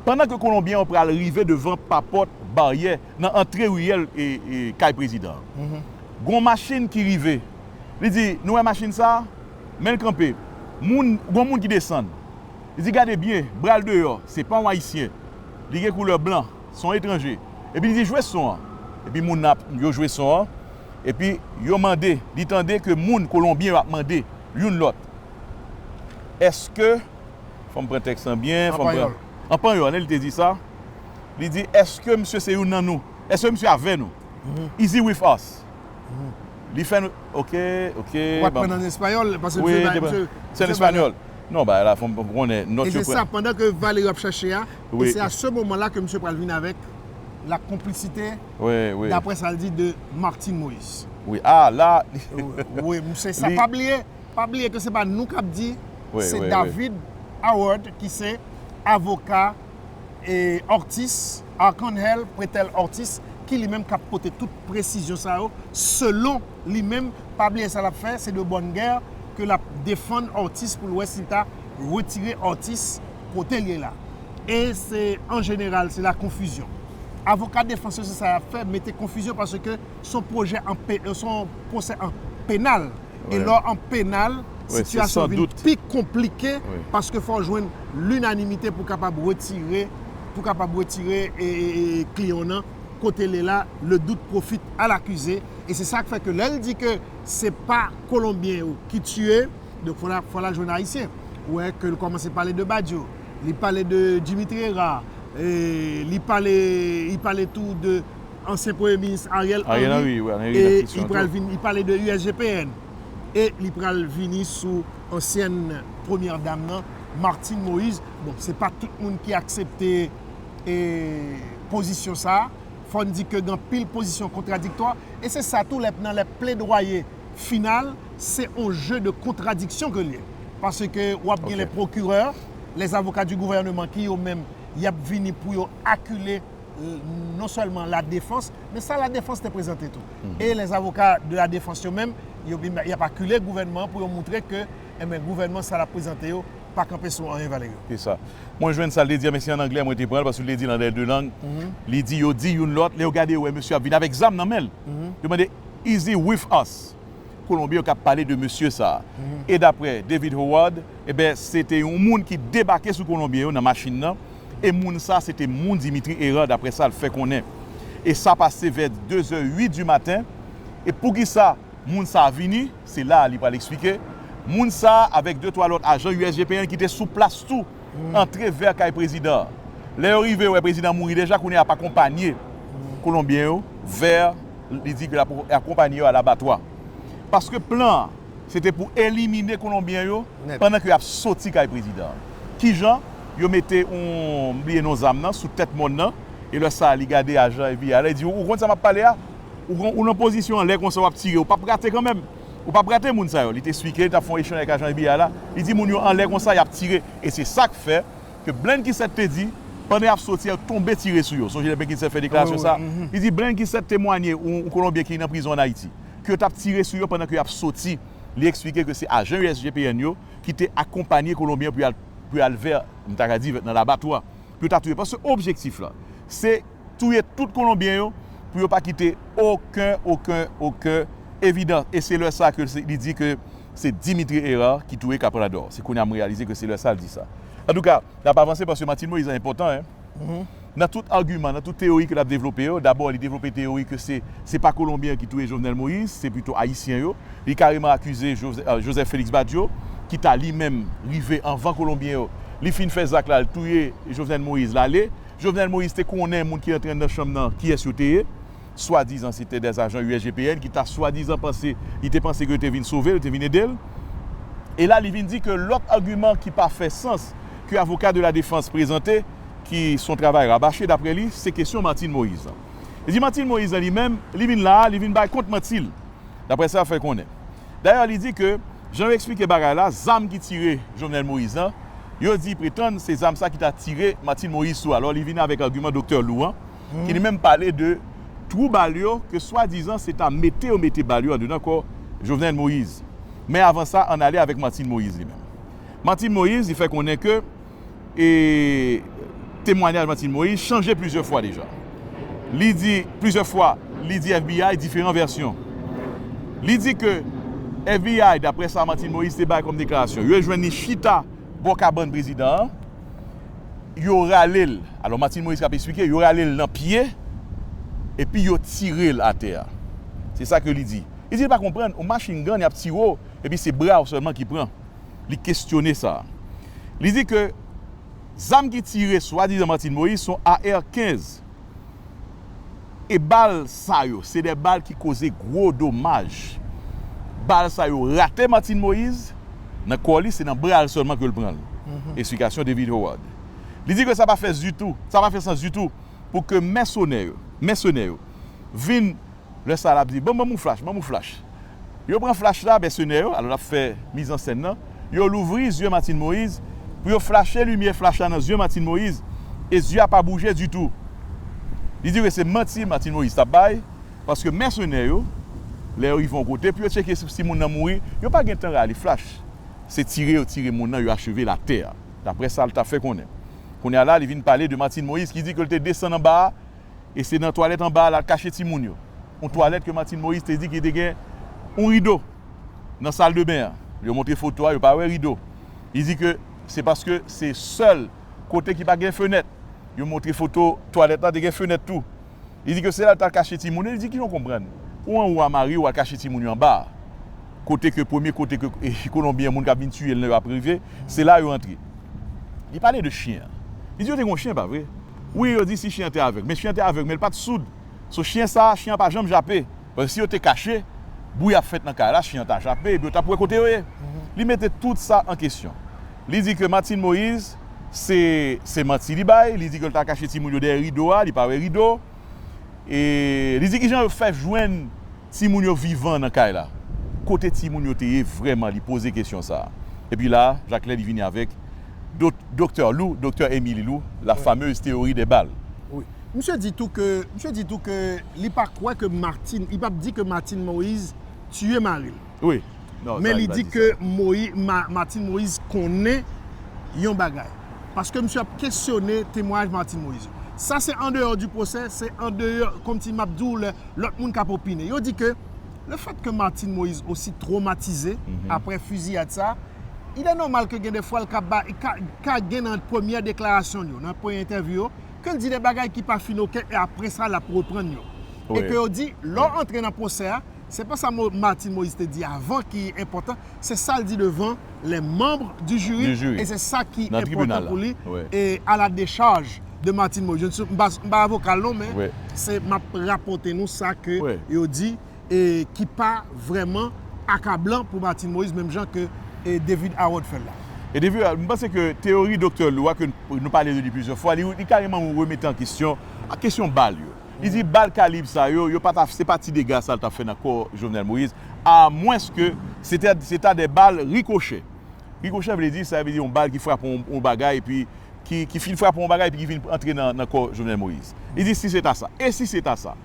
Pandan ke Kolonbyen yo pral rive devan papòt baryè nan antre riyèl e, e kay prezidan an, gen yon machin ki rive. Li di, "Nou wè machin sa a? Men l kanpe." Moun, gen yon moun ki desann. Li di, "Gade byen, bra l deyò, se pa yon Ayisyen. Li gen koulè blan, se yon etranje." Epi li di, "Jwe son an." Epi moun nan ap, yo jwe son an. Epi yo mande, li tande ke moun Kolonbyen yo ap mande youn lòt, "Èske," fò m pran tèks lan byen, fò m pran, an panyòl, li te di sa. Li di, "Èske misye se youn nan nou? Èske misye avè nou? Is he with us?" Li fè nou, "Ok, ok." Ou pa t pran an espayòl, paske misye, misye, se an espayòl. Non, ba la, fò m konnen nòt yo pran. E se sa, pandan ke Valerio ap chache a, e se a se moman la ke misye pral vin avèk la konplisite, daprè sa l di, de Martine Moïse. Wi, a la. Wi, misye, sa pa bliye, pa bliye ke se pa nou k ap di, se David Howard ki se avoka e Ortiz, Arcangel Pretel Ortiz, ki li menm k ap pote tout presizyon sa yo, selon li menm, pa bliye sa l ap fè, se de bòn gè ke l ap defann Ortiz pou l wè si l ta retire Ortiz kote l ye la. E se, an jeneral, se la konfizyon. Avoka defans yo, se sa y ap fè, mete konfizyon paske se yon pwojè an pe-, se yon pwosè an penal. E lè w an penal, sitiyasyon vin pi konplike paske fò w jwenn linanimite pou kapab retire, pou kapab retire, e, e, e, kliyan w nan kote l ye la, le doute profite à l'accusé. E se sa k fè ke lè l di ke se pa Kolonbyen yo ki tiye, donk fò l a, fò l al jwenn Ayisyen. Ou wè ke l kòmanse pale de Badio, li pale de Dimitri Hérard, e li pale, li pale tou de ansyen premye minis Ariel Henry, e li pral vin, li pale de U S G P N, e li pral vini sou ansyèn premyè dam nan, Martine Moïse. Bon, se pa tout moun ki aksepte, e, pozisyon sa a. Fò n di ke gen anpil pozisyon kontradiktwa, e se sa tou lè, nan lè pledwaye final, se yon je de kontradiksyon ke l ye. Paske w ap gen les procureurs, les avocats du gouvernement ki yo menm, y ap vini pou yo akile, euh, non sèlman la défense, men sa la défense te prezante tou. E les avocats de la défense yo menm, yo, y ap akile gouvènman an pou yo moutre ke, enben, gouvènman sa l ap prezante yo pa kanpe sou anyen, Valerio. Se sa. Mwen jwenn sa l te di a, men se an anglè mwen te pran l, paske l te di l an lè de lang. Li di, yo di youn lòt, lè yo gade, yo wè mesye ap vin avèk zam nan men l. Yo mande, "Is he with us?" Kolonbyen yo k ap pale de mesye sa a. E daprè David Howard, eben, se te yon moun ki debake sou Kolonbyen yo nan machin nan. E moun sa a, se te moun Dimitri Hérard, daprè sa l fè konnen. E sa pase vè de zè uit di maten. E poukisa moun sa a vini? Se la a li pral eksplike. Moun sa a, avèk de twa lòt ajan U S G P N ki te sou plas tou, antre vè kay prezidan an. Lè yo rive, yo wè prezidan an mouri deja, kounye a y ap akonpanye Kolonbyen yo vè, li di ke l ap akonpanye yo al abatwa. Paske plan an, se te pou elimine Kolonbyen yo pandan ke y ap soti kay prezidan an. Kijan? Yo mete yon, m bliye non zam nan, sou tèt mòn nan, e lè sa a, li gade ajan F B I la, li di, "Ou konn sa m ap pale a? Ou, ou nan pozisyon anlè konsa, w ap tire, ou p ap rate kanmenm. Ou p ap rate moun sa yo." Li te eksplike, li t ap fè yon echanj avèk ajan F B I la. Li di, "Moun yo anlè konsa, y ap tire." E se sa k fè ke Blanquisette te di, pandan y ap soti a, yo tonbe tire sou yo. Sonje lè Blanquisette fè deklarasyon sa a. Li di, Blanquisette temwanye, yon, yon Kolonbyen ki nan prizon ann Ayiti, ke yo t ap tire sou yo pandan ke y ap soti. Li eksplike ke se ajan U S G P N yo ki te akonpanye Kolonbyen pou y al, pou y al vè, m ta ka di, nan labatwa, pou yo ta touye. Paske objektif la, se touye tout Kolonbyen yo pou yo pa kite okenn, okenn, okenn evidans. E se lè sa ke se, li di ke se Dimitri Hérard ki touye Caprador. Se kounye a m reyalize ke se lè sa l di sa. Antouka, n ap avanse paske Martine Moïse enpòtan, en. nan tout agiman, nan tout teyori ke l ap devlope yo, dabò, li devlope teyori ke se, se pa Kolonbyen ki touye Jovenel Moïse, se pito Ayisyen yo. Li kareman akize Jose-, euh, Joseph Félix Badio, ki ta li menm rive anvan Kolonbyen yo. Li fin fè zak la, li touye Jovenel Moïse, l ale. Jovenel Moïse te konnen moun ki antre anndan chanm nan, kiyès yo te ye. Swadizan, se te dè ajan U S G P N ki ta swadizan panse, li te panse ke yo te vin sove l, yo te vin ede l. E la, li vin di ke lòt agiman ki pa fè sans ke avoka de la defans prezante, ki se yon travay rabache, daprè li, se kesyon Martine Moïse lan. Li di Martine Moïse lan li menm, li vin la a, li vin bay kont manti l, daprè sa l fè konnen. Dayè, li di ke, jan yo eksplike bagay la, zam ki tire Jovenel Moïse lan, yo di pretann se zam sa ki ta tire Martine Moïse tou. Alò, li vin avèk agiman Doktè Lou an, ki li menm pale de twou bal yo ke swadizan se ta mete yo mete bal yo anndan kò Jovenel Moïse. Men avan sa, ann ale avèk Martine Moïse li menm. Martine Moïse, li fè konnen ke e temwayaj Martine Moïse chanje plizyè fwa deja. Li di, plizyè fwa, li di F B I diferan vèsyon. Li di ke F B I, daprè sa Martine Moïse te bay kòm deklarasyon, yo jwenn li chita bò kabann prezidan an, yo rale l. Alò, Martine Moïse k ap eksplike, yo rale l nan pye, epi yo tire l atè a. Se sa ke li di. Li di li pa konprann, yon machin gàn, y ap tire w, epi se bra w sèlman ki pran. Li kesyone sa. Li di ke zam ki tire swadizan Martine Moïse se yon A R kenz. E bal sa yo, se de bal ki koze gwo domaj. Bal sa yo rate Martine Moïse, nan kò li, se nan bra l sèlman ke l pran l. Eksplikasyon David Howard. Li di ke sa pa fè ditou, sa pa fè sans ditou pou ke mèsenè yo, mèsenè yo vin Lè sa l ap di, "Ban, ban m yon flach, ban m yon flach." Yo pran flach la, mèsenè yo, alò l ap fè mizansèn nan, yo louvri zye Martine Moïse pou yo flache limyè flach la nan zye Martine Moïse, e zye a pa bouje ditou. Li di ke se manti Martine Moïse t ap bay, paske mèsenè yo, lè yo rive yon kote, pou yo tcheke si, si moun nan mouri, yo pa gen tan rale flach. Se tire yo tire moun nan, yo acheve l atè a. Daprè sa l ta fè konnen. Kounye a la, li vin pale de Martine Moïse ki di ke l te desann anba a, e se nan twalèt anba a l al kache timoun yo. Yon twalèt ke Martine Moïse te di ki te gen yon rido nan sal de ben an. Yo montre foto a, yo pa wè rido. Li di ke se paske se sèl kote ki pa gen fenèt. Yo montre foto twalèt la te gen fenèt tou. Li di ke se la l t al kache timoun yo. Li di, "Kijan w konprann? Ou anwo a mari w al kache timoun yo anba a. Kote ke premye kote ke, eh, Kolonbyen moun k ap vin tiye l nan yo ap rive, se la yo antre." Li pale de chen an. Li di yo te gen yon chen, pa vre? Wi, yo di si chen an te avèg. Men chen an te avèg, men l pa t soud. So, chen sa a, chen an pa janm jape. Paske si yo te kache, bri ap fèt nan kay la, chen an ta jape, epi yo t ap wè kote yo ye. Li mete tout sa an kesyon. Li di ke Martine Moïse, se, se manti li bay, li di ke l ta kache timoun yo dèyè rido a, li pa wè rido. E li di kijan yo fè jwenn timoun yo vivan nan kay la. Kote timoun yo te ye vrèman, li poze kesyon sa a. Epi la, Jacquelin li vini avèk dot-, Doktè Lou, Doktè Emily Lou, la fameuse théorie des balles. Wi. Misye di tou ke, misye di tou ke li pa kwè ke Martine, li p ap di ke Martine Moïse tiye mari l. Wi. Non, men sa li pa di sa. Men li di ke Moï-, Ma-, Martine Moïse konnen yon bagay. Paske misye ap kesyone temwayaj Martine Moïse yo. Sa se andeyò di pwosè, se andeyò, kòmsi m ap di w lè lòt moun k ap opine. Yo di ke le fait que Martine Moïse osi twomatize apre fiziyad sa, il est normal ke gen de fwa l ka ba, ka, ka gen nan premyè deklarasyon l yo, nan premyè entèvyou yo, ke l di de bagay ki pa fin oke e apre sa l ap reprann yo. E ke yo di, lè w antre nan pwosè a, se pa sa Mo-, Martine Moïse te di avan ki enpòtan, se sa l di devan les membres du jury, e se sa ki enpòtan pou li, e à la décharge de Martine Moïse. Je ne suis, m pa, m pa avoka l non, men se m ap rapòte nou sa ke yo di, e ki pa vrèman akablan pou Martine Moïse, menm jan ke, e David Howard fè l la. E David, m panse ke teyori Doktè Lou a, ke nou pale de li plizyè fwa, li, li kareman remete an kesyon, a kesyon bal yo. Li di bal kalib sa yo, yo pa ta, se pa ti dega sa l t ap fè nan kò Jovenel Moïse, amwenske se te, se ta de bal rikochè. Rikochè vle di, sa vle di yon bal ki frape yon, yon bagay, epi ki, ki fin frape yon bagay, epi ki vin antre nan, nan kò Jovenel Moïse. Li di si se ta sa. E si se ta sa?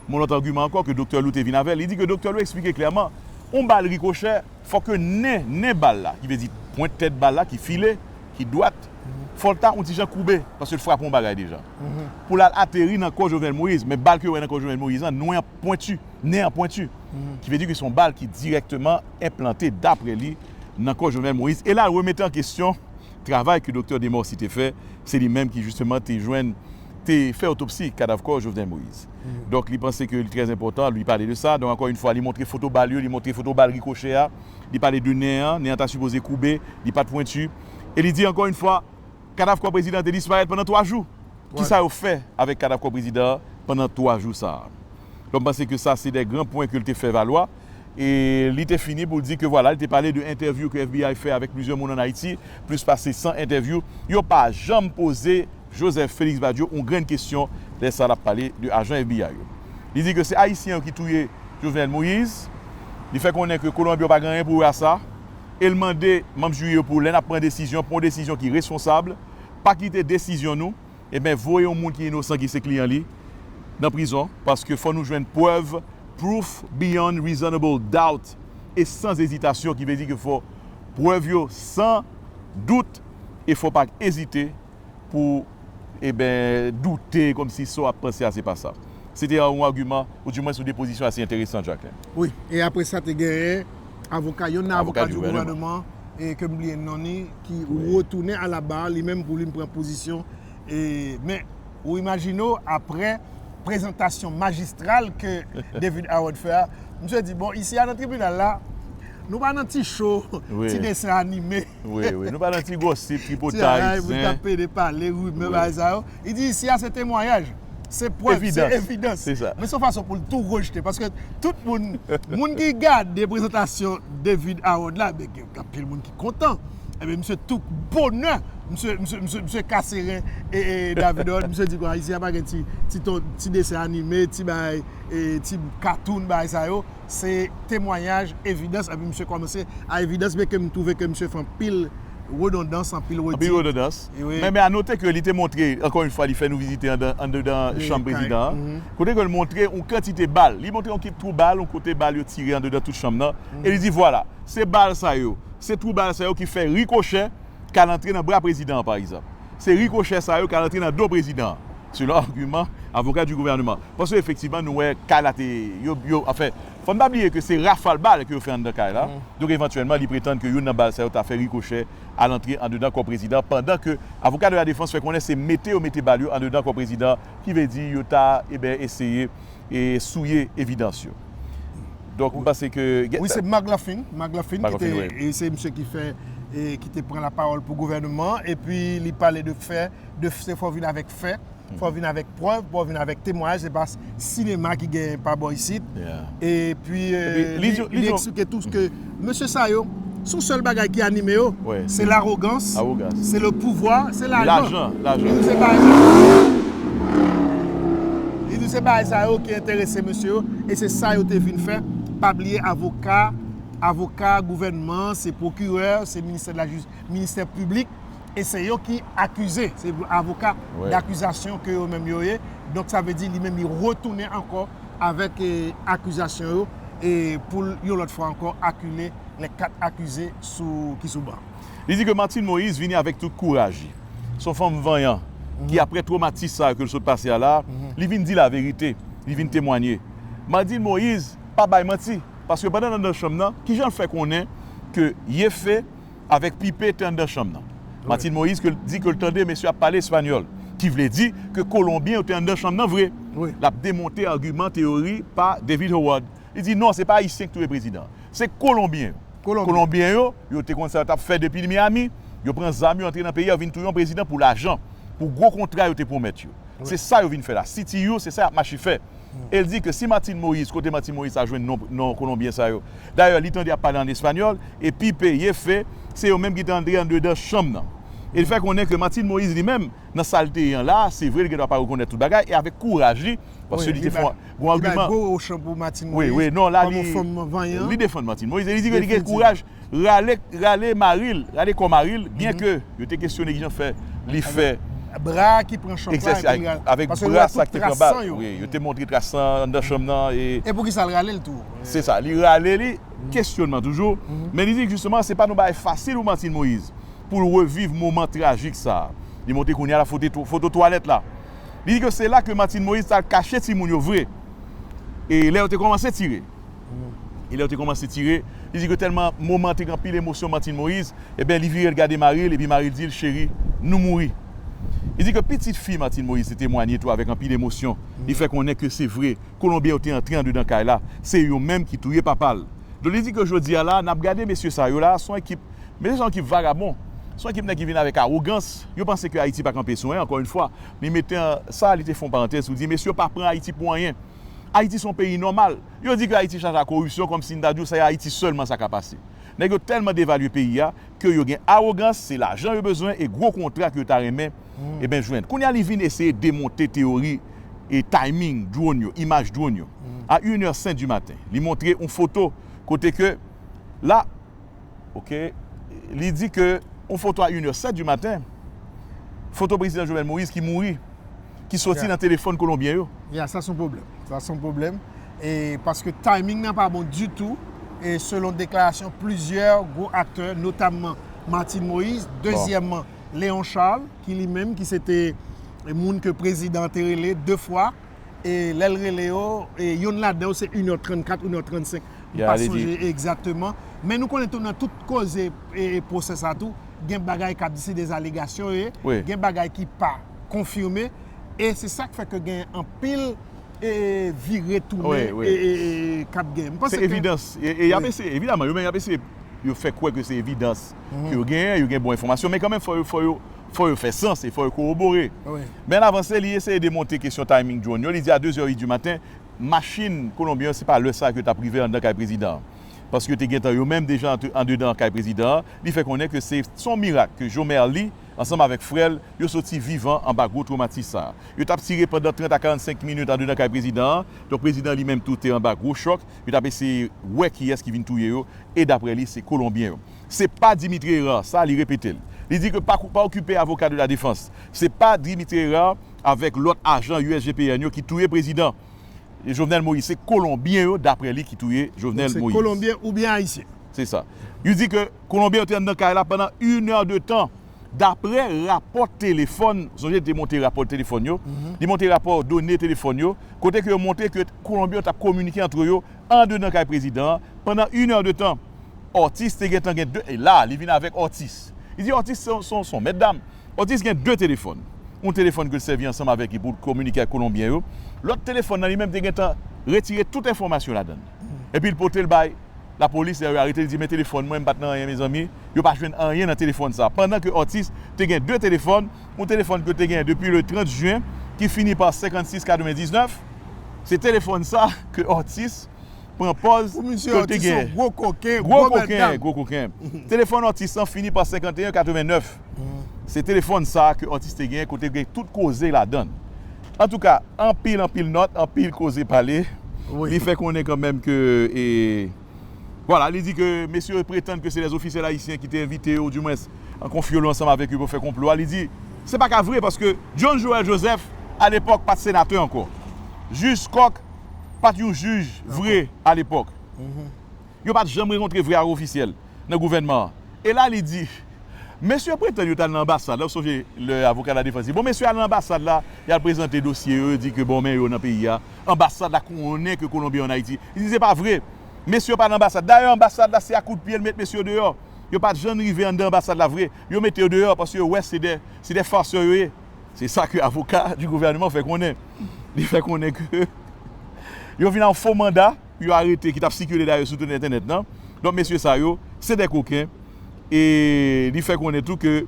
Yon lòt agiman ankò ke Doktè Lou te vin avè l, li di ke Doktè Lou eksplike klèman, yon bal rikochè, fòk ke nen, nen bal la, ki vle di pwent tèt bal la, ki file, ki dwat, fò l ta yon ti jan koube, paske l frape yon bagay deja. Pou l al ateri nan kò Jovenel Moïse, men bal ke yo wè nan kò Jovenel Moïse an, nen an pwenti, nen an pwenti. Ki vle di ke se yon bal ki dirèkteman enplante, daprè li, nan kò Jovenel Moïse. E la, l remete an kesyon travay ke Doktè Demorcy te fè, se li menm ki, jisteman, te jwenn te fè otopsi kadav kò Jovenel Moïse. Donk, li panse ke li trè enpòtan, li pale de sa. Donk, ankò yon fwa, li montre foto bal yo, li montre foto bal rikochè a, li pale de nen an, nen an ta sipoze koube, li pa t pwenti. E li di ankò yon fwa, kadav kò prezidan an te disparèt pandan twa jou. Kisa yo fè avèk kadav kò prezidan an pandan twa jou sa a? Donk, m panse ke sa se de gran pwen ke l te fè valwa. E li te fini pou l di ke, vwala, li te pale de entèvyou ke F B I fè avèk plizyè moun ann Ayiti, plis pase san entèvyou. Yo pa janm poze Joseph Félix Badio yon grenn kesyon lè sa l ap pale de ajan F B I yo. Li di ke se Ayisyen yo ki touye Jovenel Moïse. Li fè konnen ke Kolonbyen yo pa gen anyen pou wè a sa. E l mande manm jiri yo pou lè n ap pran desizyon, pran yon desizyon ki responsab, pa kite desizyon nou, ebyen, voye yon moun ki inosan, ki se kliyan li, nan prizon, paske fò nou jwenn prèv, proof beyond reasonable doubt, e san ezitasyon, ki vle di ke fò prèv yo san dout, e fò pa ezite pou, eben, doute kòmsi sa w ap panse a se pa sa. Se te yon agiman, ou dimwen yon depozisyon ase enteresan, Jacquelin. Wi, e apre sa te genyen avoka, youn nan avoka di gouvènman, e ke m bliye non li, ki retounen a la bar, li menm pou li pran pozisyon. E, men, ou imajine w, apre prezantasyon majistral ke David Howard fè a, misye di, bon, isi a nan tribinal la, nou pa nan ti cho, ti desen anime. Wi, wi. Nou pa nan ti gosip, tripotay, ti bagay pou n ta pede pale, rimè, bagay sa yo. Li di, isi a se temwayaj, se prèv, se evidans. Men se yon fason pou l tou rejte. Paske tout moun, moun ki gade prezantasyon David Howard la, ben, gen anpil moun ki kontan. Ebyen, misye tou bonè, misye, misye, misye, misye kase ren e, e David Howard, misye di, bon, isi a pa gen ti, ti, ton, ti desen anime, ti bagay, e, ti katoun, bagay sa yo. Se temwayaj, evidans, epi misye kòmanse a evidans, byenke m twouve ke misye fè anpil redondans, anpil redi. Anpil redondans. Men, men a note ke li te montre, ankò yon fwa, li fè nou vizite anndan, anndan chanm prezidan an. Kote ke l montre yon kantite bal. Li montre yon kit twou bal, yon kote bal yo tire anndan tout chanm nan. E li di, vwala, se bal sa yo, se twou bal sa yo ki fè rikochè k al antre nan bra prezidan an, pa egzanp. Se rikochè sa yo k al antre nan do prezidan an, selon agiman avoka di gouvènman. Paske efektivman, nou wè kay la te, yo, yo, anfen, fò n pa bliye ke se rafal bal ke yo fè anndan kay la. Donk, evantyèlman, li pretann ke youn nan bal sa yo ta fè rikochè al antre andedan kò prezidan, pandan ke avoka de la defans fè konnen se mete yo mete bal yo andedan kò prezidan, ki vle di yo ta, eben, eseye e souye evidans yo. Donk, m panse ke... Wi, se McLaughlin, McLaughlin ki te, e se misye ki fè, e ki te pran lapawòl pou gouvènman an, epi li pale de fè, de se fò vin avèk fè, fò vin avèk prèv, fò vin avèk temwayaj, se pa sinema ki genyen pa bò isit. Epi, e, li, li eksplike tou ke mesye sa yo, se yon sèl bagay ki anime yo, se lawogans, se le pouvwa, se lajan. Lajan, lajan. Li di se bagay sa yo. Li di se bagay sa yo ki enterese mesye yo, e se sa yo te vin fè. Pa bliye avoka, avoka gouvènman, se pwokirè, se ministè de la jis-, ministè piblik, e se yo ki akize, se avoka dakizasyon ke yo menm yo ye. Donk, sa vle di li menm li retounen ankò avèk, e, akizasyon yo, e pou l yon lòt fwa ankò akile les quatre accusés sou, ki sou ban. Li di ke Martine Moïse vini avèk tout kouraj li. Se yon fanm vanyan, ki apre twomatis sa ke l sot pase a la, li vin di laverite, li vin temwanye. Martine Moïse pa bay manti, paske pandan l anndan chanm nan, kijan l fè konnen ke Yefe avèk Pipe te anndan chanm nan? Martine Moïse ke l di ke l tande mesye ap pale espanyòl, ki vle di ke Kolonbyen yo te anndan chanm nan vre. L ap demonte agiman, teyori pa David Howard. Li di non, se pa Ayisyen ki touye prezidan an. Se Kolonbyen yo. Kolonbyen yo, yo te konn sa yo t ap fè depi Miami. Yo pran zam yo antre nan peyi a, yo vin touye yon prezidan pou lajan, pou gwo kontra yo te pwomèt yo. Se sa yo vin fè la. City U, se sa y ap mache fè. E l di ke si Martine Moïse, kote Martine Moïse ta jwenn non, non Kolonbyen sa yo? Dayè, li tande y ap pale an espanyòl, e Pipe, Yefe, se yo menm ki te antre andedan chanm nan. E l fè konnen ke Martine Moïse li menm, nan sa l te ye an la, se vre, li gendwa pa rekonèt tout bagay, e avèk kouraj li, paske li te fè yon agiman. Wi, wi, non, la, li, li defann Martine Moïse, e li di ke li gen kouraj rale, rale mari l, rale kò mari l, byenke yo te kesyone kijan fè li fè. Bra ki pran chòk la, epi avèk bra sa ki te pran bal. Wi, yo te montre tras lan anndan chanm nan. E poukisa l rale l tou? Se sa, li rale li, kesyonman toujou. Men li di jisteman, se pa t yon bagay fasil pou Martine Moïse pou l reviv moman trajik sa a. Li montre kounye a la foto, foto twalèt la. Li di ke se la ke Martine Moïse t al kache timoun yo vre. E lè yo te kòmanse tire. E lè yo te kòmanse tire, li di ke tèlman moman te gen anpil emosyon Martine Moïse, ebyen, li vire l gade mari l, epi mari l di l, cheri, nou mouri. Li di ke pitit fi Martine Moïse te temwanye tou avèk anpil emosyon. Li fè konnen ke se vre, Kolonbyen yo te antre andedan kay la, se yo menm ki touye papa l. Donk li di ke jodi a la, n ap gade mesye sa yo la, se yon ekip, mesye se yon ekip vagabon, se yon ekip nèg ki vin avèk awogans, yo panse ke Ayiti pa kanpe sou anyen, ankò yon fwa, li mete an, sa, li te fè yon parantèz pou di, mesye yo pa pran Ayiti pou anyen. Ayiti se yon peyi nòmal. Yo di ke Ayiti chaje ak koripsyon, kòmsi n ta di w se Ayiti sèlman sa ka pase. Nèg yo tèlman devalye peyi a, ke yo gen awogans, se lajan yo bezwen e gwo kontra ke yo ta renmen, ebyen, jwenn. Kounye a, li vin eseye demonte teyori e timing drone yo, imaj drone yo. A une heure cinq du matin, li montre yon foto kote ke la, ok, li di ke yon foto a une heure sept du matin, foto prezidan Jovenel Moïse ki mouri, ki soti nan telefòn kolonbyen yo. Ya, sa se yon pwoblèm. Sa se yon pwoblèm. E paske timing nan pa bon ditou. E selon deklarasyon plizyè gwo aktè, notamman Martine Moïse, dezyèmman Léon Charles, ki li menm ki se te moun ke prezidan an te rele de fwa, e lè l rele yo, e youn ladan yo se une heure trente-quatre, une heure trente-cinq. M pa sonje egzakteman. Men nou konnen tou nan tout koze e pwosè sa tou, gen bagay k ap di se de alegasyon yo ye, gen bagay ki pa konfime, e se sa k fè ke gen anpil e vire tounen e k ap gen. M panse ke... Se evidans. E y ap eseye, evidaman, yo menm y ap eseye yo fè kwè ke se evidans ke yo genyen, yo gen bon enfòmasyon, men kanmenm fò yo, fò yo, fò yo fè sans e fò yo kowobore. Men an avanse, li eseye demonte kesyon timing drone yo. Li di a de zè uit di maten, machin kolonbyen yo, se pa lè sa ke yo t ap rive anndan kay prezidan an. Paske yo te gentan yo menm deja andedan kay prezidan an. Li fè konnen ke se yon mirak ke Jomerly ansanm avèk frè l, yo soti vivan anba gwo twomatis sa a. Yo t ap tire pandan trant a karannsenk minit andedan kay prezidan an. Donk prezidan an li menm tou te anba gwo chòk. Yo t ap eseye wè kiyès ki vin touye yo. E daprè li, se kolonbyen yo. Se pa Dimitri Hérard, sa li repete l. Li di ke pa, pa okipe avoka de la défense. Se pa Dimitri Hérard avèk lòt ajan U S G P N yo ki touye prezidan Jovenel Moïse. Se kolonbyen yo, daprè li, ki touye Jovenel Moïse. Se kolonbyen oubyen ayisyen. Se sa. Li di ke kolonbyen yo te anndan kay la pandan une heure de temps. Daprè rapò telefòn, sonje li te montre rapò telefòn yo, li montre rapò done telefòn yo, kote ke yo montre ke kolonbyen yo t ap kominike antre yo andedan kay prezidan an pandan une heure de temps. Ortiz te gentan gen de, e la, li vin avèk Ortiz. Li di Ortiz se yon, se yon, se yon mèt dam. Ortiz gen de telefòn. Yon telefòn ke l sèvi ansanm avèk li pou l kominike ak kolonbyen yo. Lòt telefòn nan li menm te gentan retire tout enfòmasyon ladan l. Epi l pote l bay lapolis, lè yo arete l, li di, men telefòn mwen, m pa t nan anyen, mezanmi. Yo pa jwenn anyen nan telefòn sa. Pandan ke Ortiz te gen de telefòn, yon telefòn ke l te genyen depi le trant jen, ki fini pa senkannsis katrevendiznèf, se telefòn sa ke Ortiz pran pòz ke l te genyen. Gwo koken, gwo koken. Telefòn Ortiz lan fini pa senkanteyen katrevennèf. Se telefòn sa a ke Ortiz te genyen, kote gen tout koze ladan l. Antouka, anpil, anpil nòt, anpil koze pale. Li fè konnen kanmenm ke, e, vwala, li di ke mesye yo pretann ke se lè ofisyèl ayisyen ki te envite yo, oudimwens, an konfye yo ansanm avèk yo pou fè konplo a. Li di, se pa ka vre, paske John Joël Joseph, alepòk, pa t senatè ankò. Jij Kòk pa t yon jij vre alepòk. Yo pa t janm rankontre vre ak ofisyèl nan gouvènman an. E la, li di, mesye yo pretann yo t al nan anbasad la, w sonje lè avoka la defans di, bon, mesye yo al nan anbasad la, y al prezante dosye yo, yo di ke bon, men yo nan peyi a. Anbasad la konnen ke Kolonbyen yo ann Ayiti. Li di, se pa vre. Mesye yo pa nan anbasad. Dayè, anbasad la, se a kout pye l met mesye yo deyò. Yo pa t janm rive anndan anbasad la vre. Yo mete yo deyò paske yo wè se de, se de fasè yo ye. Se sa ke avoka di gouvènman fè konnen. Li fè konnen ke yo vin ak yon fo manda pou yo arete ki t ap sikile dayè sou tout entènèt lan. Donk, mesye sa yo, se de koken. E li fè konnen tou ke,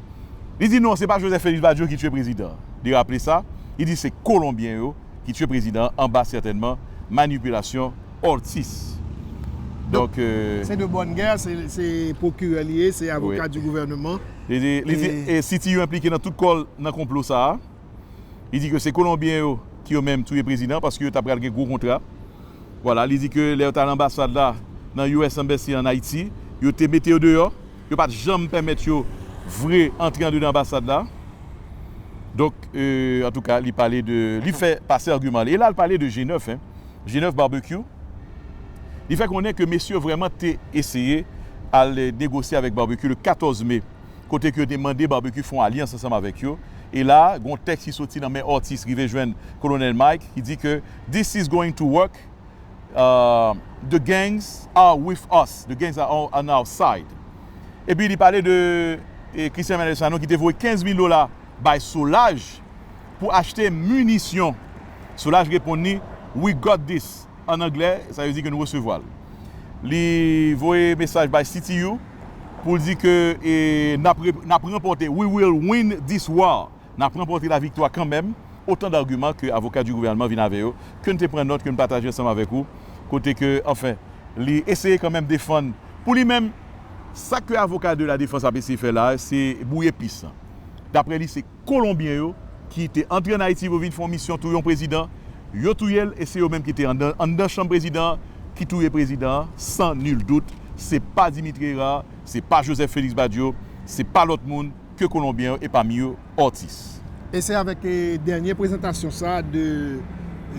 li di non, se pa Joseph Félix Badio ki tiye prezidan an. Li raple sa, li di se Kolonbyen yo ki tiye prezidan an anba sètènman manipilasyon Ortiz. Donk, euh, se de bonne guerre, se, se pwokirè li ye, se avoka di gouvènman. Li di, li di, e C T U enplike nan tout kò l nan konplo sa a. Li di ke se Kolonbyen yo ki yo menm touye prezidan paske yo ta pral gen gwo kontra. Vwala, li di ke lè yo t al anbasad la, nan U S Embassy ann Ayiti, yo te mete yo deyò. Yo pa t janm pèmèt yo vre antre andedan anbasad la. Donk, euh, antouka, li pale de, li fè pase agiman li. E la, l pale de G nèf, en. G nèf Barbecue. Li fè konnen ke mesye yo vrèman te eseye al negosye avèk Barbecue le katòz me, kote ke yo te mande Barbecue fè yon alyans ansanm avèk yo. E la, gen yon tèks ki soti nan men Ortiz rive jwenn Kolonèl Mike, ki di ke this is going to work, uh, the gangs are with us, the gangs are on, on our side. Epi li pale de, e, Christian Emmanuel Sanon ki te voye kenz mil dola bay Solaj pou achte minisyon. Solaj reponn li, "We got this." An anglè, sa vle di ke nou resevwa l. Li voye mesaj bay C T U pou l di ke, e, n ap re-, n ap ranpòte, "We will win this war." N ap ranpòte laviktwa kanmenm. Otan dagiman ke avoka di gouvènman vin avè yo, ke n te pran nòt, ke n pataje ansanm avèk ou, kote ke, anfen, li eseye kanmenm defann pou li menm. Sa ke avoka de la defans ap eseye fè la, se bwouye pis lan. Daprè li, se Kolonbyen yo ki te antre ann Ayiti pou vin fè yon misyon touye yon prezidan, yo touye l, e se yo menm ki te anndan, anndan chanm prezidan an ki touye prezidan an, san nil dout. Se pa Dimitri Hérard, se pa Joseph Félix Badio, se pa lòt moun ke Kolonbyen yo, e pami yo Ortiz. E se avèk, eh, dènye prezantasyon sa de,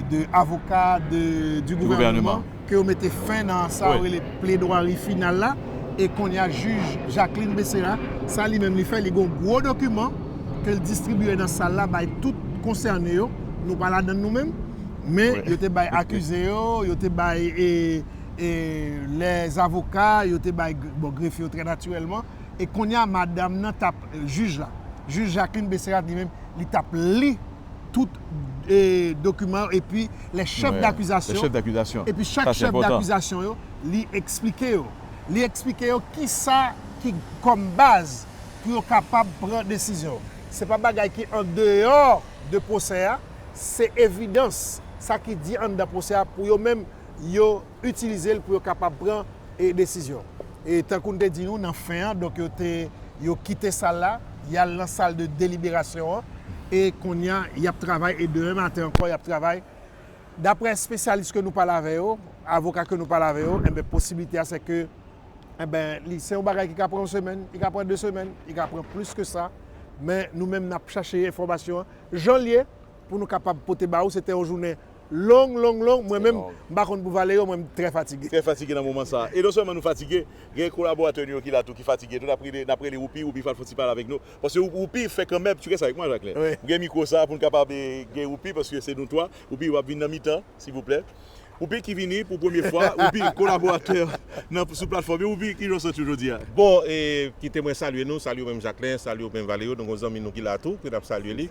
de avoka de, du gouvernement ke yo mete fen nan sa yo rele pledwari final la. E kounye a, jij Jacqueline Becerra, sa li menm li fè, li gen yon gwo dokiman ke l distribiye nan sal la bay tout konsène yo. Nou pa ladan l nou menm, men yo te bay akize yo, yo te bay, e, e, lè zavoka, yo te bay, bon, grefye yo trè natirèlman. E kounye a, madanm nan t ap, jij la, jij Jacqueline Becerra li menm, li t ap li tout, e, dokiman yo, epi lè chèf dakizasyon, epi chak chèf dakizasyon yo, li eksplike yo. Li eksplike yo kisa ki kòm baz pou yo kapab pran desizyon. Se pa bagay ki andeyò de pwosè a, se evidans, sa ki di anndan pwosè a pou yo menm yo itilize l pou yo kapab pran, e, desizyon. E tankou n te di nou nan fen an, donk yo te, yo kite sal la, y al nan sal de deliberasyon an, e kounye a, y ap travay, e demen maten ankò, y ap travay. Daprè espesyalis ke nou pale avè yo, avoka ke nou pale avè yo, enben, posiblite a, se ke, enben, li, se yon bagay ki ka pran yon semèn, li ka pran de semèn, li ka pran plis ke sa, men nou menm, n ap chache enfòmasyon an, jan l ye, pou nou kapab pote ba ou, se te yon jounen long, long, long. Mwen menm, m pa konn pou Valerio, mwen, m trè fatige. Trè fatige nan moman sa a. E non sèlman nou fatige, gen kolaboratè nou yo ki la tou, ki fatige tou. N ap rele, n ap rele Whoopi, Whoopi fè yon ti pale avèk nou. Paske Whoopi fè kanmenm, tu restes avec moi, Jacqueline. Wi. M gen mikwo sa a pou n kapab, eh, gen Whoopi, paske se nou twa. Whoopi, w ap vin nan mitan, silvouplè. Whoopi ki vini pou premye fwa, Whoopi, kolaboratè nan, sou platfòm yo. Whoopi, kijan w santi w jodi a? Bon, e, kite mwen salye nou, salye w menm Jacqueline, salye w menm Valerio, donk yon zanmi nou ki la tou, ke n ap salye li.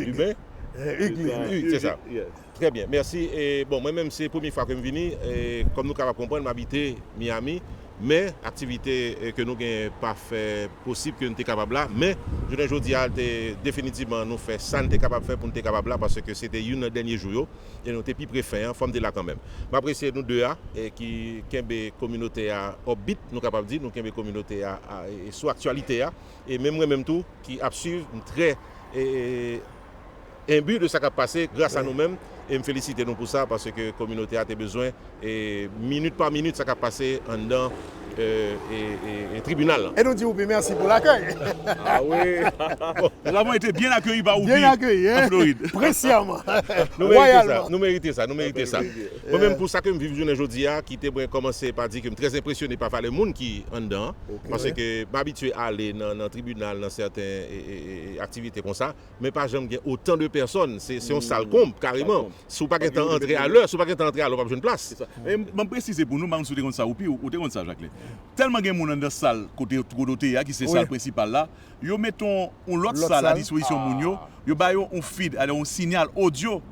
Humain. Eh, Hugues, Hugues, se sa. Yes. Trè byen, mèsi. E, bon, mwen menm, se premye fwa ke m vini. E, kòm nou kapab konprann, m abite Miami, men aktivite, e, ke nou gen pa fè posib ke n te kapab la. Men, jounen jodi a, te, definitivman, nou fè sa n te kapab fè pou n te kapab la, paske se te youn nan dènye jou yo, e nou te pi pre fen an, fò m te la kanmenm. M apresye nou de a, e, ki kenbe kominote a upbeat, nou kapab di, nou kenbe kominote a, a, e, sou aktyalite a, e menm mwen menm tou, ki ap swiv, m trè, e, e, enbi de sa k ap pase gras a nou menm, e m felisite nou pou sa, paske kominote a te bezwen, e, minit pa minit, sa k ap pase anndan, e, e, e, e tribinal lan. E nou di Whoopi mèsi pou lakèy. Ah oui. Nous avons été bien accueillis par Whoopi en Floride. Presiyaman. Nou merite sa, nou merite sa, nou merite sa. Mwen menm, pou sa ke m viv jounen jodi a, kite mwen kòmanse pa di ke m trè enpresyone pa valè moun ki anndan an, paske m abitye ale nan, nan tribinal, nan sèten, e, e, e, aktivite konsa, men pa janm gen otan de pèsòn. Se, se yon sal konb, kareman. Si w pa gentan antre alè, si w pa gentan antre alè, w p ap jwenn plas. Se sa. E m, m presize pou nou, m pa konn si w te konn sa, Whoopi, ou, ou te konn sa, Jacqueline. Tèlman gen moun anndan sal kote, kote w te ye a, ki se sal prensipal la, yo mete yon, yon lòt sal a dispozisyon moun yo, yo ba yo yon feed, alò yon sinyal odyo.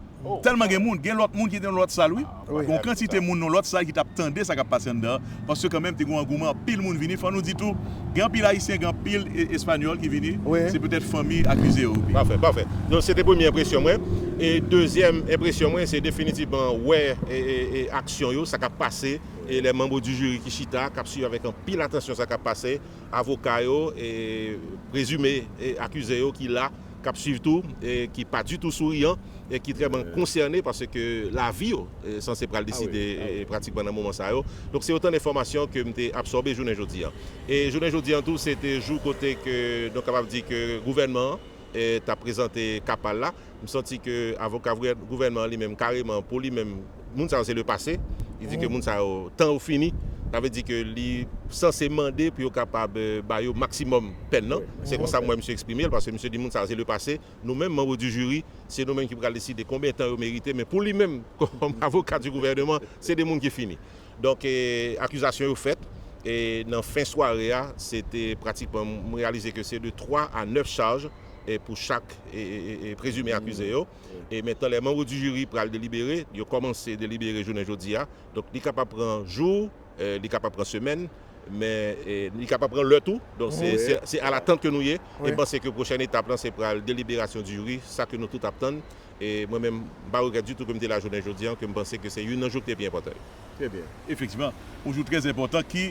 Tèlman gen moun, gen lòt moun ki te nan lòt sal, wi. Gen yon kantite moun nan lòt sal ki t ap tande sa k ap pase anndan an, paske kanmenm te gen yon angouman, anpil moun vini. Fò nou di tou, gen anpil Ayisyen, gen anpil, e, Espanyòl ki vini. Se petèt fanmi akize yo, wi. Pafè, pafè. Donk, se te premye enpresyon mwen. E dezyèm enpresyon mwen, se definitivman wè, e, e, e, aksyon yo, sa k ap pase, e lè manbo di jiri ki chita, k ap swiv avèk anpil atansyon sa k ap pase, avoka yo, e prezime, e akize yo ki la, k ap swiv tou, e ki pa ditou souriyan, e ki trèman konsène paske lavi yo, e, sanse pral deside, e, e, pratikman nan moman sa yo. Donk, se otan enfòmasyon ke m te absòbe jounen jodi a. E jounen jodi a tou, se te jou kote ke nou kapab di ke gouvènman an, e, t ap prezante ka pa l la. M santi ke avoka gouvè-, gouvènman an li menm, kareman, pou li menm, moun sa yo se le pase. Li di ke moun sa yo, tan yo fini. Sa vle di ke li sanse mande pou yo kapab, e, ba yo maksimòm pèn nan. Se konsa m wè misye eksprime l, paske misye di moun sa yo se le pase. Nou menm, manbo di jiri, se nou menm ki pral deside konbyen tan yo merite, men pou li menm, kòm avoka di gouvènman, se de moun ki fini. Donk, e, akizasyon yo fèt, e nan fen sware a, se te pratikman, m reyalize ke se de twa a nèf chaj, e pou chak e, e, e, e prezime akize yo. E mentnan lè manm di jiri pral delibere, yo kòmanse delibere jounen jodi a. Donk li kapab pran jou, e, li kapab pran semèn, men e, li kapab pran lè tou. Donk se, se, se alatant ke nou ye. E m panse ke pwochèn etap lan se pral deliberasyon di jiri, sa ke nou tout ap tann. E mwen menm, m pa regrèt ditou ke m te la jounen jodi a, ke m panse ke se youn nan jou ki te pi enpòtan yo. Trè byen. Efektivman, yon jou trè enpòtan ki